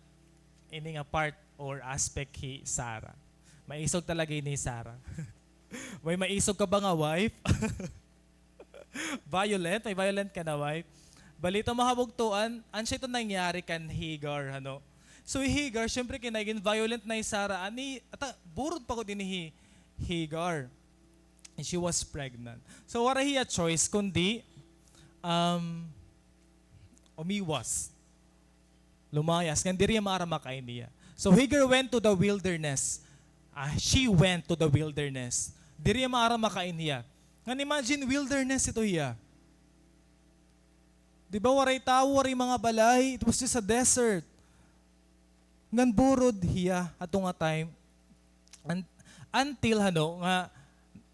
ini nga part or aspect hi Sarah. Maisog talaga ini hi Sarah. May maisog ka ba nga wife? Violent? May violent ka na wife? Balita, mga kabugtoan, ansya ito nangyari kan Hagar, ano? So, hi Hagar, syempre, kay nagin violent na hi Sarah, ani, ata, burod pa gud ini hi Hagar. And she was pregnant. So, waray hiya choice, kundi, um, umiwas. Lumayas, ngan diri hiya maaram ha kain niya. So Hagar went to the wilderness. Ah, she went to the wilderness. Diri hiya maaram ha kain niya. Ngan imagine, wilderness ito hiya. Di ba, waray tawo, waray mga balay. It was just a desert. Ngan burod hiya ato nga time. Un-, until, ano, nga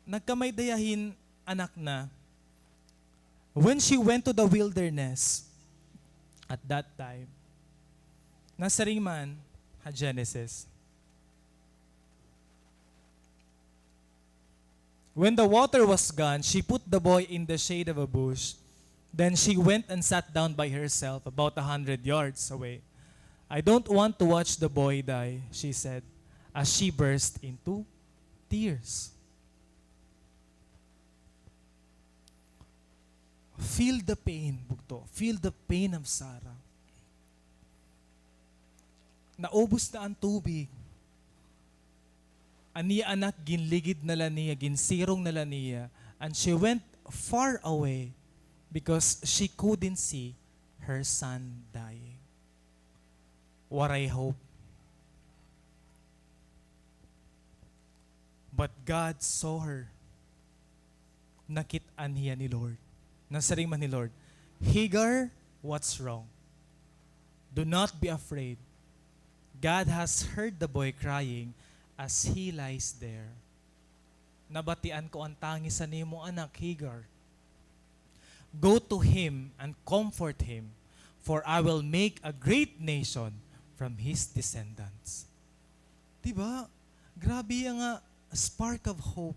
nagkamay-ada hiya hin anak na. When she went to the wilderness, at that time, nasiring man ha Genesis, "When the water was gone, she put the boy in the shade of a bush. Then she went and sat down by herself about a hundred yards away. 'I don't want to watch the boy die,' she said, as she burst into tears." Feel the pain, bugto. Feel the pain of Sarah. Naubos na an tubig. An iya anak, ginligid na la niya, ginsirong na la niya. And she went far away because she couldn't see her son dying. Waray hope. But God saw her. Nakit-an hiya ni Lord. Nasiring man ni Lord, "Hagar, what's wrong? Do not be afraid. God has heard the boy crying as he lies there." Nabatian ko an tangis han imo anak, Hagar. Go to him and comfort him, for I will make a great nation from his descendants. Di ba? Grabe nga spark of hope.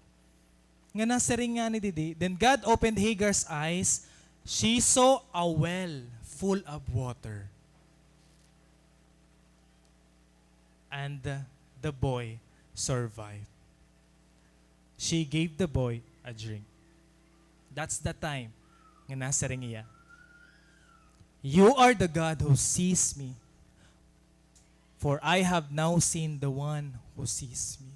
Nga nasiring ngani didi, then God opened Hagar's eyes. She saw a well full of water. And, uh, the boy survived. She gave the boy a drink. That's the time nga nasiring hiya, "You are the God who sees me, for I have now seen the one who sees me."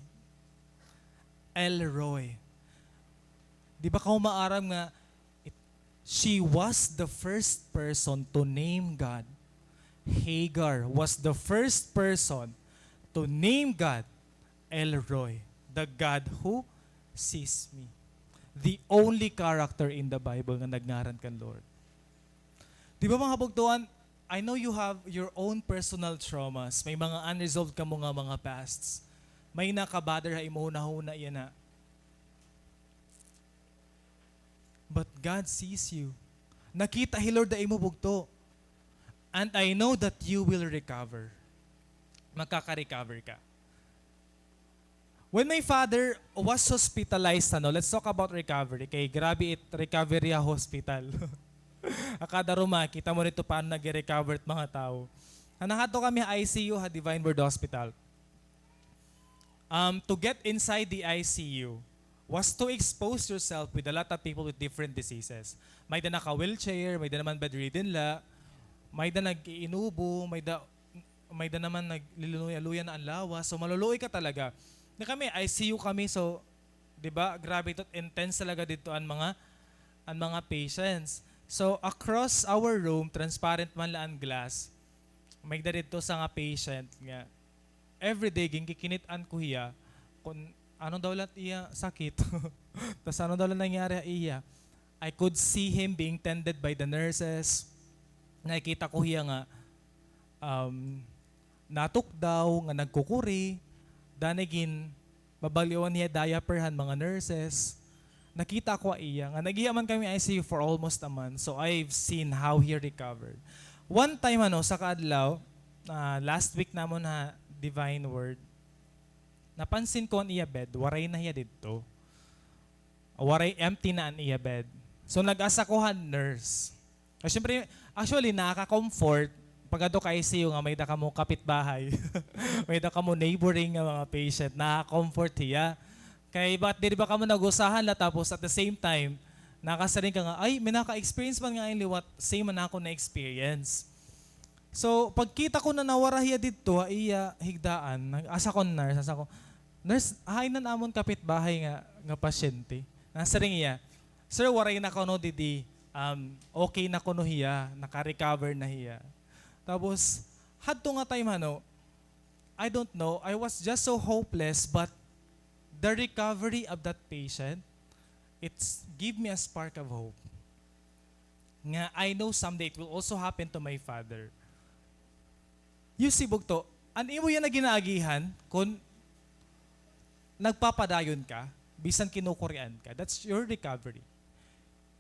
El Roi. Di ba kaw maaram nga it-, she was the first person to name God. Hagar was the first person to name God El Roi, the God who sees me. The only character in the Bible nga nagngaran kan Lord. Di ba, mga kabugtoan, I know you have your own personal traumas. May mga unresolved kamo nga mga pasts. May naka-bother ha imo hunahuna yana. But God sees you. Nakita hi Lord ha imo bugto. And I know that you will recover. Makaka-recover ka. When my father was hospitalized, ano, let's talk about recovery. Kay grabe it recovery ha hospital. Ha kada ruma, kita mo didto paano nag-recover it mga tawo. Nakadto kami ha I C U ha Divine Word Hospital. Um, to get inside the I C U was to expose yourself with a lot of people with different diseases. May-da naka-wheelchair, may-da naman bedridden la, may-da nag-iinubo, may-da, may-da naman nagliluya-luya na an lawas. So, maluluoy ka talaga. Na kami, I C U kami, so, di ba, grabe ito, intense talaga didto an mga, an mga patients. So, across our room, transparent man la an glass, may-ada didto usa nga patient nga everyday ginkikinit-an ko hiya kon ano daw la it iya sakit. Tas ano daw la nangyari ha iya. I could see him being tended by the nurses. Nakikita ko hiya nga, um, natukdaw, nga nagkukuri, danay ginbabalyoan hiya diaper han mga nurses. Nakita ko ha iya nga nag-iya man kami I C U for almost a month, so I've seen how he recovered. One time, ano, usa ka adlaw, ah, last week namon ha Divine Word, napansin ko an iya bed, waray na hiya didto. Waray, empty na an iya bed. So, nag-ask ako han nurse. Ah, syempre, actually, nakaka-comfort pag-adto ka I C U nga may-ada kamo kapitbahay. May-ada kamo neighboring nga mga patient. Nakaka-comfort hiya. Kay ba't diri ba kamo nag-usahan la, tapos at the same time, nakasiring ka nga, "Ay, may naka-experience man nga ini liwat, same man akon na-experience." So, pagkita ko na nawara hiya didto ha iya higdaan, nag-ask ako nurse, ask ako, "Nurse, hain an amon kapitbahay nga, nga pasyente?" Nasiring hiya, "Sir, waray na kuno didi, um, okay na kuno hiya, naka-recover na hiya." Tapos, hadto nga time, ano, I don't know, I was just so hopeless, but the recovery of that patient, it's give me a spark of hope. Nga, I know someday it will also happen to my father. You see, bugto, an imo yana ginaagihan, kon nagpapadayon ka, bisan kinukurian ka, that's your recovery.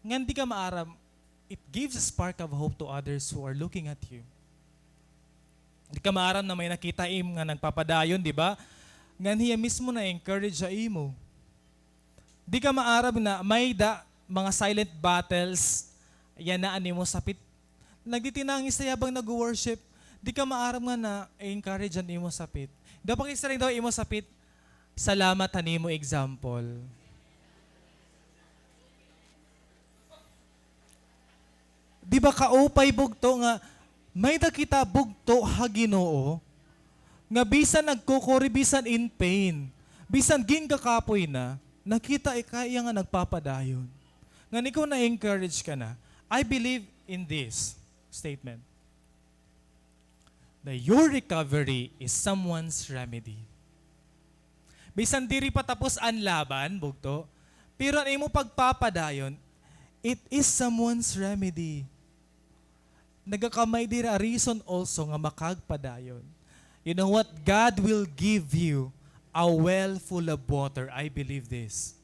Ngan di ka maaram, it gives a spark of hope to others who are looking at you. Di ka maaram na may nakita im nga nagpapadayon, di ba? Ngan hiya mismo na-encourage ha imo. Di ka maaram na may-ada mga silent battles yana an imo sapit. Nagtitinangis hiya habang nag-worship. Di ka maaram nga na-encourage an imo sapit. Daw pakisiring daw imo sapit, "Salamat han imo example." Di ba kaupay, bugto, nga may-ada kita, bugto, ha Ginoo, nga bisan nagkukuri, bisan in pain, bisan ginkakapoy na, nakita ka iya nga nagpapadayon. Ngan ikaw na-encourage ka na. I believe in this statement. Na your recovery is someone's remedy. Bisan diri pa tapos an laban, bugto, pero an imo pagpapadayon, it is someone's remedy. Nagakamay diri a reason also nga makagpadayon. You know what? God will give you a well full of water. I believe this.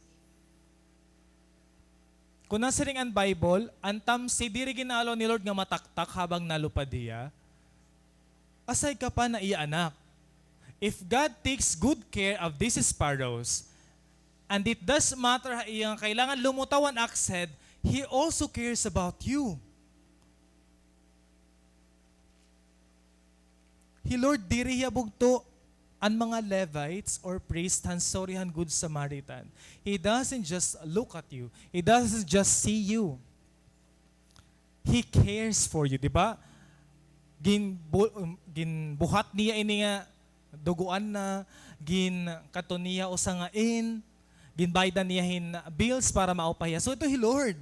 Kon nasiring an Bible, an tamsi diri ginalo ni Lord nga mataktak habang nalupad hiya. Asay ka pa na iya anak. If God takes good care of these sparrows, and it does matter ha iya nga kailangan lumutaw an axe head, He also cares about you. Hi Lord, diri hiya bugto an mga Levites or priest han story han Good Samaritan. He doesn't just look at you. He doesn't just see you. He cares for you, di ba? Ginbu-, um, ginbuhat niya ini nga dugoan na, ginkadto niya usa nga inn, ginbaydan niya hin bills para maupay hiya. So, ito hi Lord.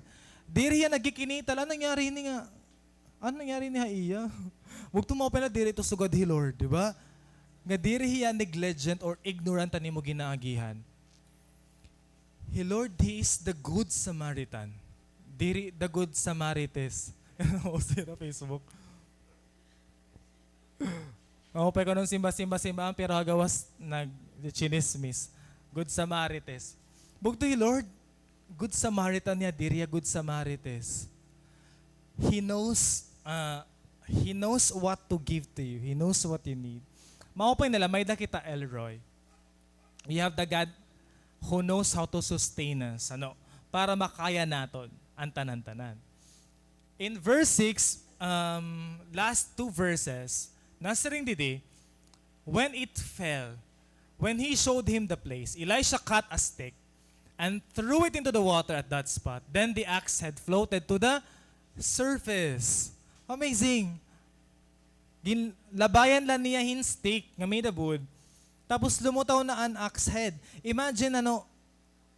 Diri hiya nagkikinita la, ano nangyari ini nga Ano nangyari ini ha iya? Bugto, maupay na diri ito sugad hi Lord, di ba? Nga diri hiya negligent or ignorant han imo ginaagihan. Hi Lord, He is the Good Samaritan. Diri the Good Samarites. Ano ko sa Facebook? Maupay kuno simba-simba-simbaan, pero ha gawas nagchinismis. Good Samarites. Bugto, hi Lord, Good Samaritan hiya, diri hiya Good Samarites. He knows, ah, He knows what to give to you. He knows what you need. Maupay na la, may-ada kita, Elroy. We have the God who knows how to sustain us, ano, para makaya naton an tanan-tanan. In verse six, um, last two verses, nasiring didi, when it fell, when he showed him the place, Elisha cut a stick and threw it into the water at that spot. Then the axe head floated to the surface. Amazing. Ginlabayan la niya hin stick nga made of wood. Tapos lumutaw na an axe head. Imagine, ano,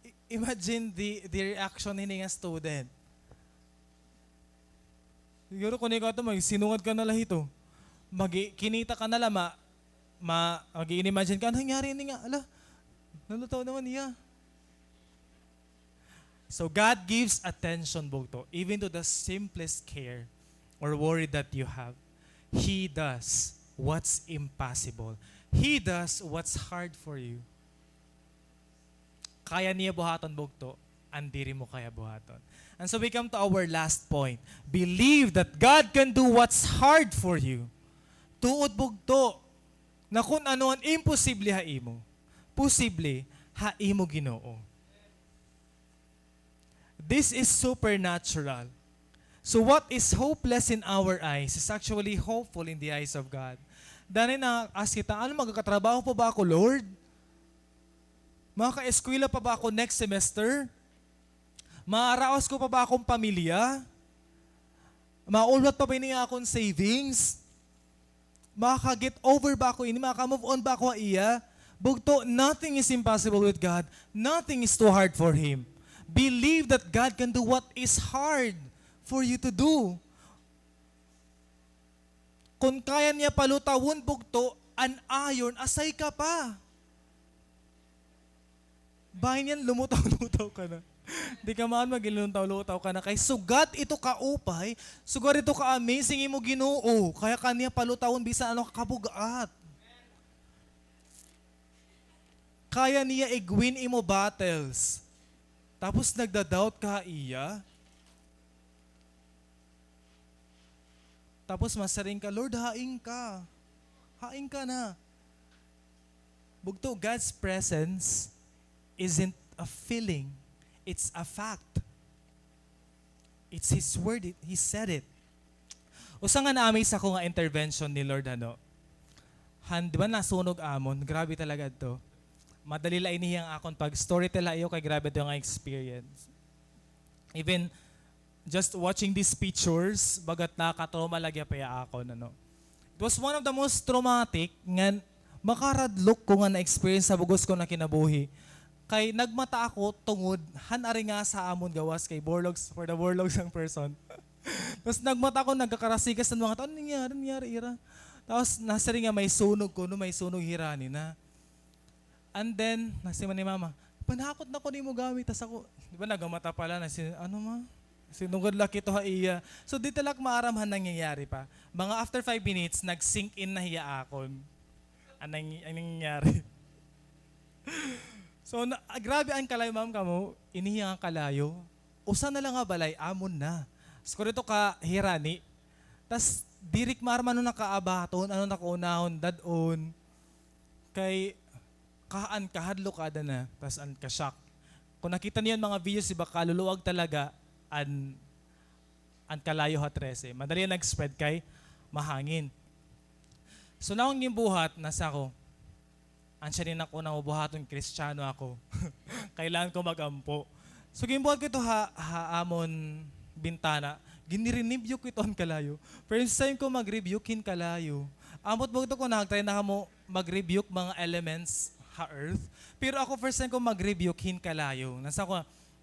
I-, imagine the, the reaction hini nga student. Siguro kun ikaw ito, magsinungad ka na la hito. Magi-, kinita ka na la, ma-, ma-, mag-i-imagine ka, "Ano nangyari ini nga? Ala, nalutaw naman hiya." So God gives attention, bugto, even to the simplest care or worry that you have. He does what's impossible. He does what's hard for you. Kaya niya buhaton, bugto, an diri mo kaya buhaton. And so we come to our last point. Believe that God can do what's hard for you. Tuod, bugto, na kun ano an imposible ha imo, posible ha imo Ginoo. This is supernatural. So what is hopeless in our eyes is actually hopeful in the eyes of God. Danay na-ask kita, "Ano, magkakatrabaho pa ba ako, Lord? Makakaeskwela pa ba ako next semester? Maraos ko pa ba akong pamilya? Maulwat pa ba ini akong savings? Makaka-get over ba ako ini? Makaka-move on ba ako ha iya?" Bugto, nothing is impossible with God. Nothing is too hard for Him. Believe that God can do what is hard for you to do. Kun kaya niya palutawon, bugto, an iron, asay ka pa. Bahin niyan, lumutaw-lutaw ka na. Di ka maan, maglulutaw-lutaw ka na. Kay sugad ito kaupay, sugad ito ka-amazing imo Ginoo. Kaya ka niya palutawon bisan ano ka kabug-at. Kaya niya i-win imo battles. Tapos nagda-doubt ka ha iya? Tapos masiring ka, "Lord, hain ka? Hain ka na?" Bugto, God's presence isn't a feeling. It's a fact. It's His word. It, He said it. Usa nga na-amaze ako nga intervention ni Lord, ano. Han, di ba nasunog amon? Grabe talaga to. Madali la ini nga akon pag-storytell ha iyo kay grabe to nga experience. Even just watching these pictures, bagat nakaka-trauma lagi pa ha akon, ano. It was one of the most traumatic ngan makaradlok ko nga na-experience ha bug-os ko nga kinabuhi. Kay nagmata ako tungod han ari nga sa amon gawas kay Borlog, for the Borlog sang person. Tapos nagmata ako, nagkakarasikas an mga tao, "Ano nangyari, nangyari ira?" Tapos nasiring nga may sunog kuno, may sunog hirani na. And then, nasiring man ni Mama, "Panakot na ko nimo gamit." Tas ako, di ba, nagamata pa la, nasi-, "Ano, Ma?" Sinugad la kito ha iya. So, di ta la maaram han nangyayari pa. Mga after five minutes, nag-sink in na hiya akon. An nang-, an nangyayari. So, na, ah, grabe an kalayo, ma'am, kamo. Ini hiya nga kalayo. Usa na la nga balay, amon na. Siguro ito ka hirani. Tas, diri ko maaram ano na kaabaton, ano na kaunahon, dad-on. Kay, ka-, an kahadlok ada na, tas an ka-shock. Kun nakita niyo an mga videos, di ba, kaluluwag talaga an, an kalayo ha trese. Madali nag-spread kay mahangin. So, an akon ginbuhat, nasiring ako, "An siya ni ako na buhaton, Kristiyano ako. Kailangan ko mag-ampo." So, ginbuhat ko ito ha, ha amon bintana. Gini-rebuke ko ito an kalayo. First time ko mag-rebuke hin kalayo. Ambot bugto ko, nag-try na kamo mag-rebuke mga elements ha earth. Pero ako, first time ko mag-rebuke hin kalayo. Nasiring ako,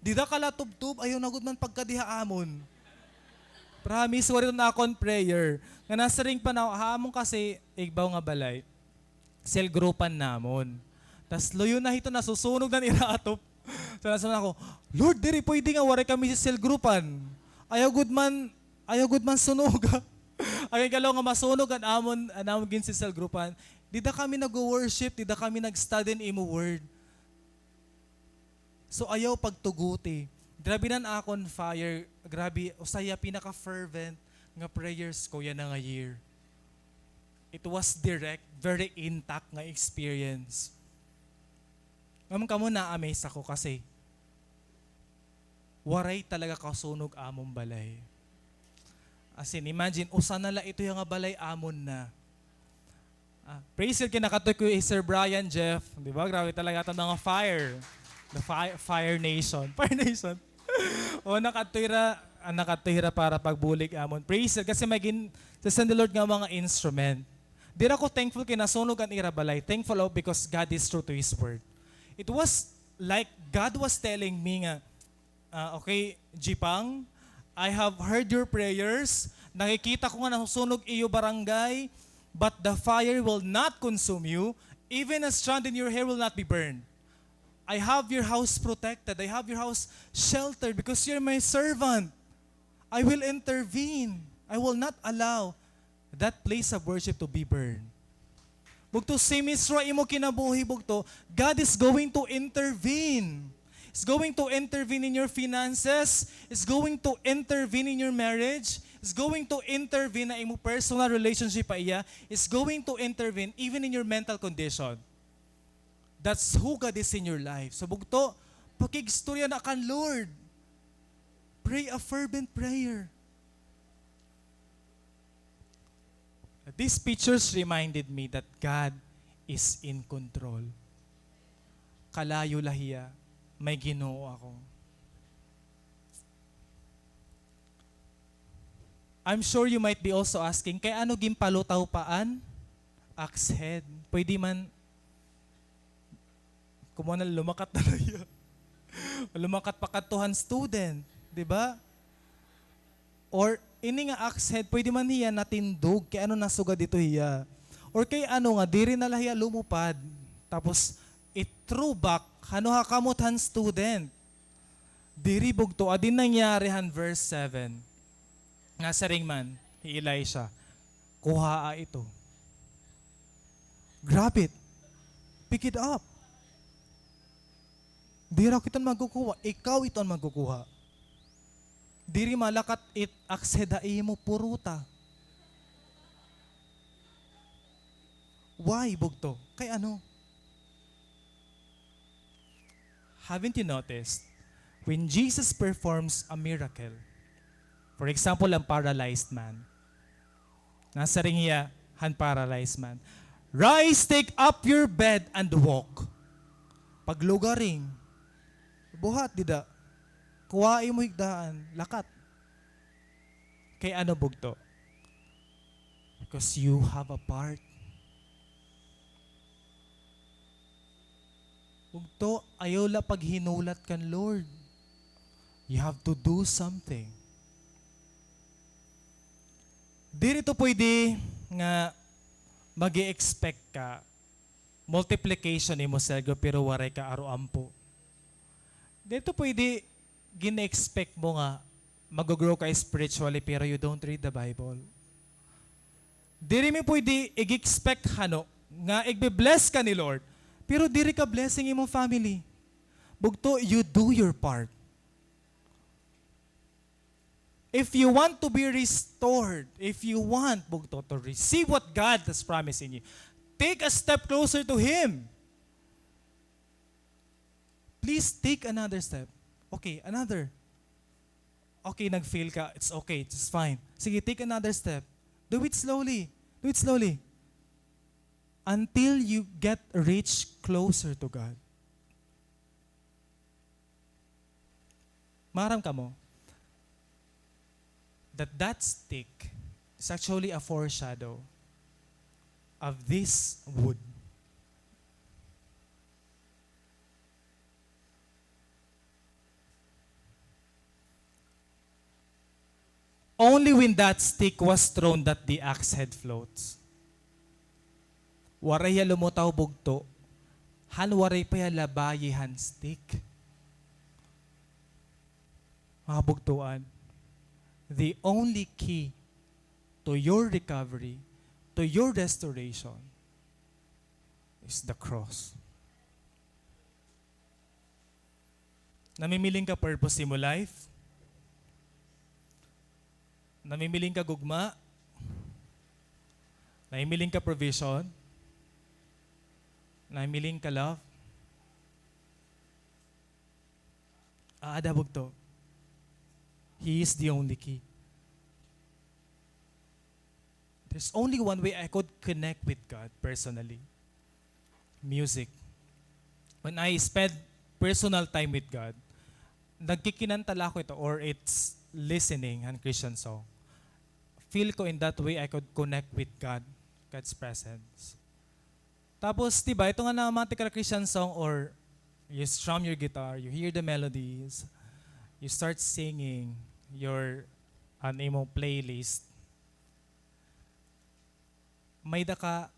"Dida ka la tubtob, ayaw na gud man pagkadi ha amon." Promise, waray ito an akon prayer. Nga nasiring pa na, ha amon kasi igbaw nga balay, cell groupan namon. Tas luyo na hito, nasusunog na an ira atop. So, nasiring ako, "Lord, diri pwede nga waray kami sa cell groupan. Ayaw gud man, ayaw gud man sunoga." Ayaw kalayo nga masunog an amon, an amon gin-cell groupan. Dida kami nag-worship, dida kami nag-study hin imo word. So, ayaw pagtuguti. Grabe na an akon fire. Grabe, usa hiya pinaka-fervent nga prayers ko yana nga year. It was direct, very intact nga experience. Ngam kamo, na-amaze ako kasi waray talaga kasunog amon balay. As in, imagine, usa na la ito hiya nga balay amon na. Ah, praise God kay nakadto ko hi Sir Brian Jeff, di ba? Grabe talaga aton mga fire. The fire, Fire Nation. Fire Nation. O, nakadto hira, ah, nakadto hira para pagbulig amon. Praise God, kasi may gin-, sa San the Lord nga mga instrument. Diri ako thankful kay nasunog an ira balay. Thankful ako because God is true to His word. It was like God was telling me nga, ah, "Okay, Jipang, I have heard your prayers. Nakikita ko nga nasusunog iyo barangay, but the fire will not consume you, even a strand in your hair will not be burned. I have your house protected. I have your house sheltered because you're my servant. I will intervene. I will not allow that place of worship to be burned. Bugto, same isyu ha imo kinabuhi, bugto, God is going to intervene. He's going to intervene in your finances. He's going to intervene in your marriage. He's going to intervene ha imo personal relationship ha iya. He's going to intervene even in your mental condition. That's who God is in your life. So, bugto, pakigstorya na kan Lord. Pray a fervent prayer. These pictures reminded me that God is in control. Kalayo la hiya, may Ginoo ako. I'm sure you might be also asking, kay ano ginpalutaw pa an axe head? Pwede man, kumuha na, lumakat na la hiya. Lumakat pa kadto han student, di ba? Or ini nga axe head, pwede man hiya natindog, kay ano nasugad ito hiya. Or kay ano nga, diri na la hiya lumupad. Tapos, i-throw back, hano ha kamot han student. Diri, bugto, adi nangyari han verse seven. Nasiring man hi Elisha, kuhaa ito. Grab it. Pick it up. Diri ako iton magkukuha. Ikaw iton magkukuha. Diri malakat it axe head ha imo, puruta. Why, bugto? Kay ano? Haven't you noticed? When Jesus performs a miracle, for example, an paralyzed man, nasiring hiya han paralyzed man, "Rise, take up your bed, and walk." Paglugaring, buhat dida, kuhaa imo higdaan, lakat. Kay ano, bugto? Because you have a part. Bugto, ayaw la paghinulat kan Lord. You have to do something. Diri to pwede nga mag-expect ka multiplication imo selgo pero waray ka aroampo. Diri to pwede gina-expect mo nga mag-grow ka spiritually pero you don't read the Bible. Diri mi pwede ig-expect hano nga igbe-bless ka ni Lord pero diri ka blessing imo family. Bugto, you do your part. If you want to be restored, if you want, bugto, to receive what God has promised in you, take a step closer to Him. Please take another step. Okay, another. Okay, nag-fail ka. It's okay. It's fine. Sige, take another step. Do it slowly. Do it slowly. Until you get reach closer to God. Maaram kamo that that stick is actually a foreshadow of this wood. Only when that stick was thrown that the axe head floats. Waray hiya lumutaw bugto, han waray pa hiya labayi han stick. Mga bugtoan, the only key to your recovery, to your restoration, is the cross. Namimiling ka purpose sa imo life? Namimiling ka gugma? Namimiling ka provision? Namimiling ka love? Aada bugto. He is the only key. There's only one way I could connect with God personally. Music. When I spend personal time with God, nagkikinanta la ako ito or it's listening han Christian song. Feel ko in that way I could connect with God, God's presence. Tapos, di ba, ito nga na mga typical Christian song or you strum your guitar, you hear the melodies, you start singing your, an imong playlist. may da ka,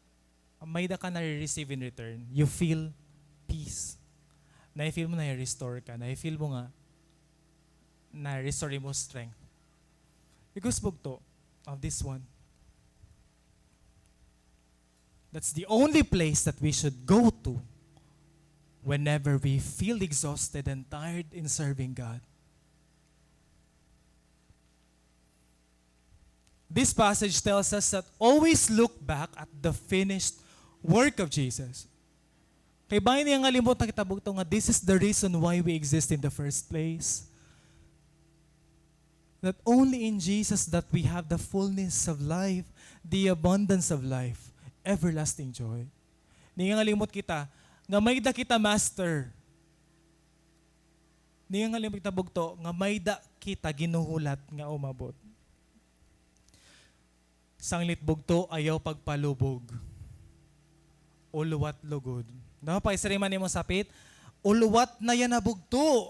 may da ka nare-receive in return. You feel peace. Na-feel mo na-restore ka. Na-feel mo nga na-restore mo strength. Because bugto of this one. That's the only place that we should go to whenever we feel exhausted and tired in serving God. This passage tells us that always look back at the finished work of Jesus. Kay bangin niyangalimot na kita bugto nga this is the reason why we exist in the first place. That only in Jesus that we have the fullness of life, the abundance of life, everlasting joy. Niyangalimot kita nga may da kita master. Niyangalimot kita bugto nga may da kita ginuhulat nga umabot. Sanglit bugto, ayaw pagpalubog. Ulwat lugod. Daw, paisari man imo sapit, ulwat na yana bugto.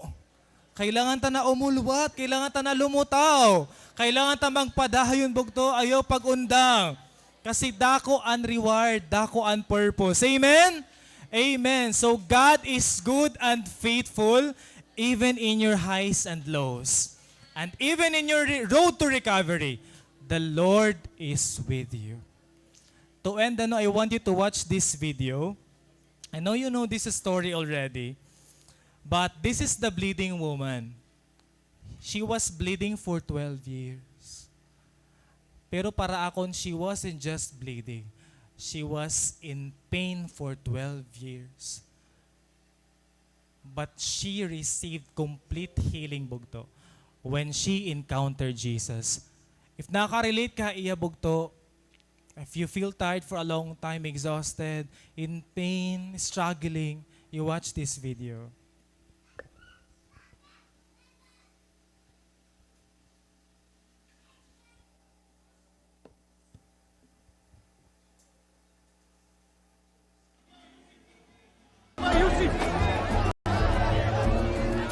Kailangan ta na umulwat, kailangan ta na lumutaw. Kailangan ta magpadayon bugto, ayaw pag-undang. Kasi dako an reward, dako an purpose. Amen? Amen. So God is good and faithful even in your highs and lows. And even in your re-, road to recovery, the Lord is with you. To end, ano, I want you to watch this video. I know you know this story already, but this is the bleeding woman. She was bleeding for twelve years. Pero para akon, she wasn't just bleeding. She was in pain for twelve years. But she received complete healing, bugto, when she encountered Jesus. If nakarelate ka ha iya, bugto, if you feel tired for a long time, exhausted, in pain, struggling, you watch this video.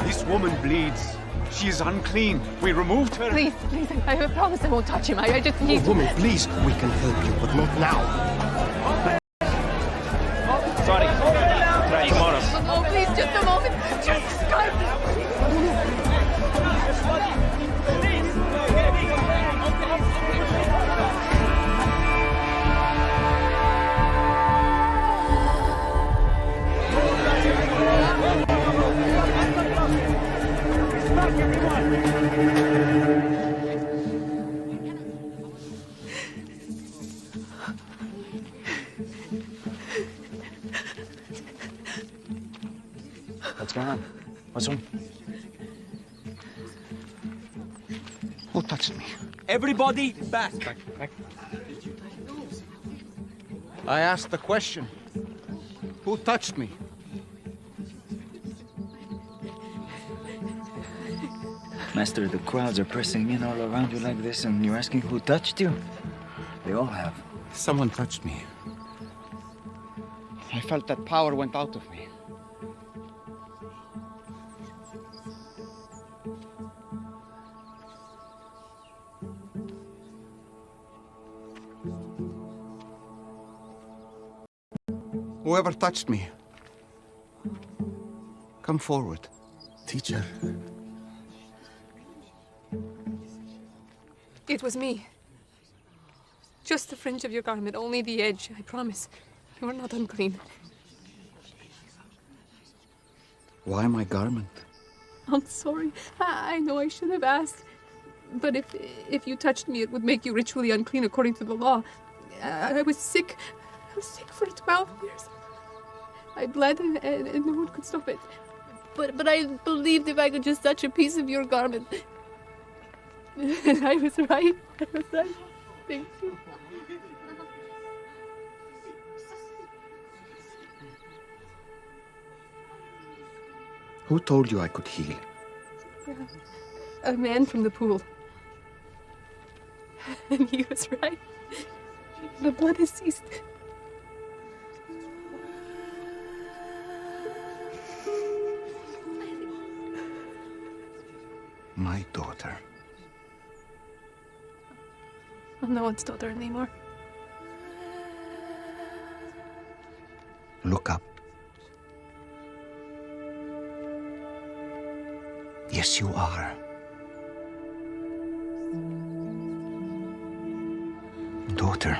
This woman bleeds. She is unclean. We removed her. Please, please, I, I promise I won't touch him. I, I just need... Oh, woman, please, we can help you, but not now. Sorry. Try tomorrow. No, no, please, just a moment. Jesus Christ. What's going on? What's wrong? Who touched me? Everybody back. Back, back. I asked the question. Who touched me? Master, the crowds are pressing in all around you like this, and you're asking who touched you? They all have. Someone touched me. I felt that power went out of me. Whoever touched me, come forward. Teacher. It was me. Just the fringe of your garment, only the edge, I promise. You are not unclean. Why my garment? I'm sorry. I, I know I should have asked. But if, if you touched me, it would make you ritually unclean according to the law. I, I was sick. I was sick for twelve years. I bled and, and, and no one could stop it. But, but I believed if I could just touch a piece of your garment. I was right. I was right. Thank you. Who told you I could heal? A man from the pool. And he was right. The blood has ceased. My daughter. I'm no one's daughter anymore. Look up. Yes, you are. Daughter,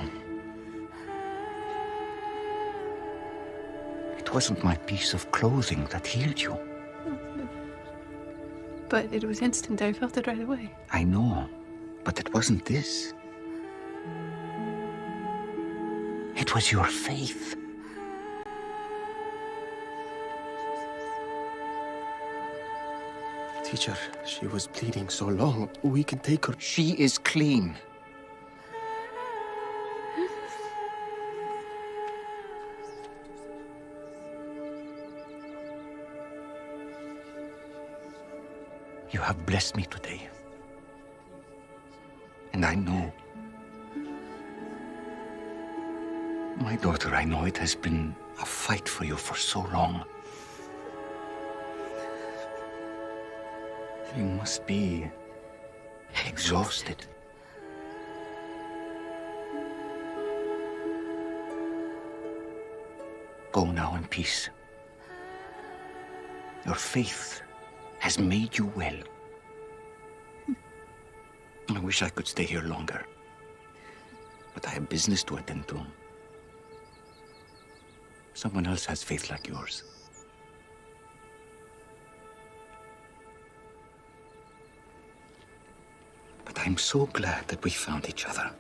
it wasn't my piece of clothing that healed you. But it was instant. I felt it right away. I know, but it wasn't this. It was your faith. Teacher, she was bleeding so long. We can take her. She is clean. You have blessed me today. And I know. My daughter, I know it has been a fight for you for so long. You must be exhausted. Go now in peace. Your faith has made you well. I wish I could stay here longer, but I have business to attend to. Someone else has faith like yours. But I'm so glad that we found each other.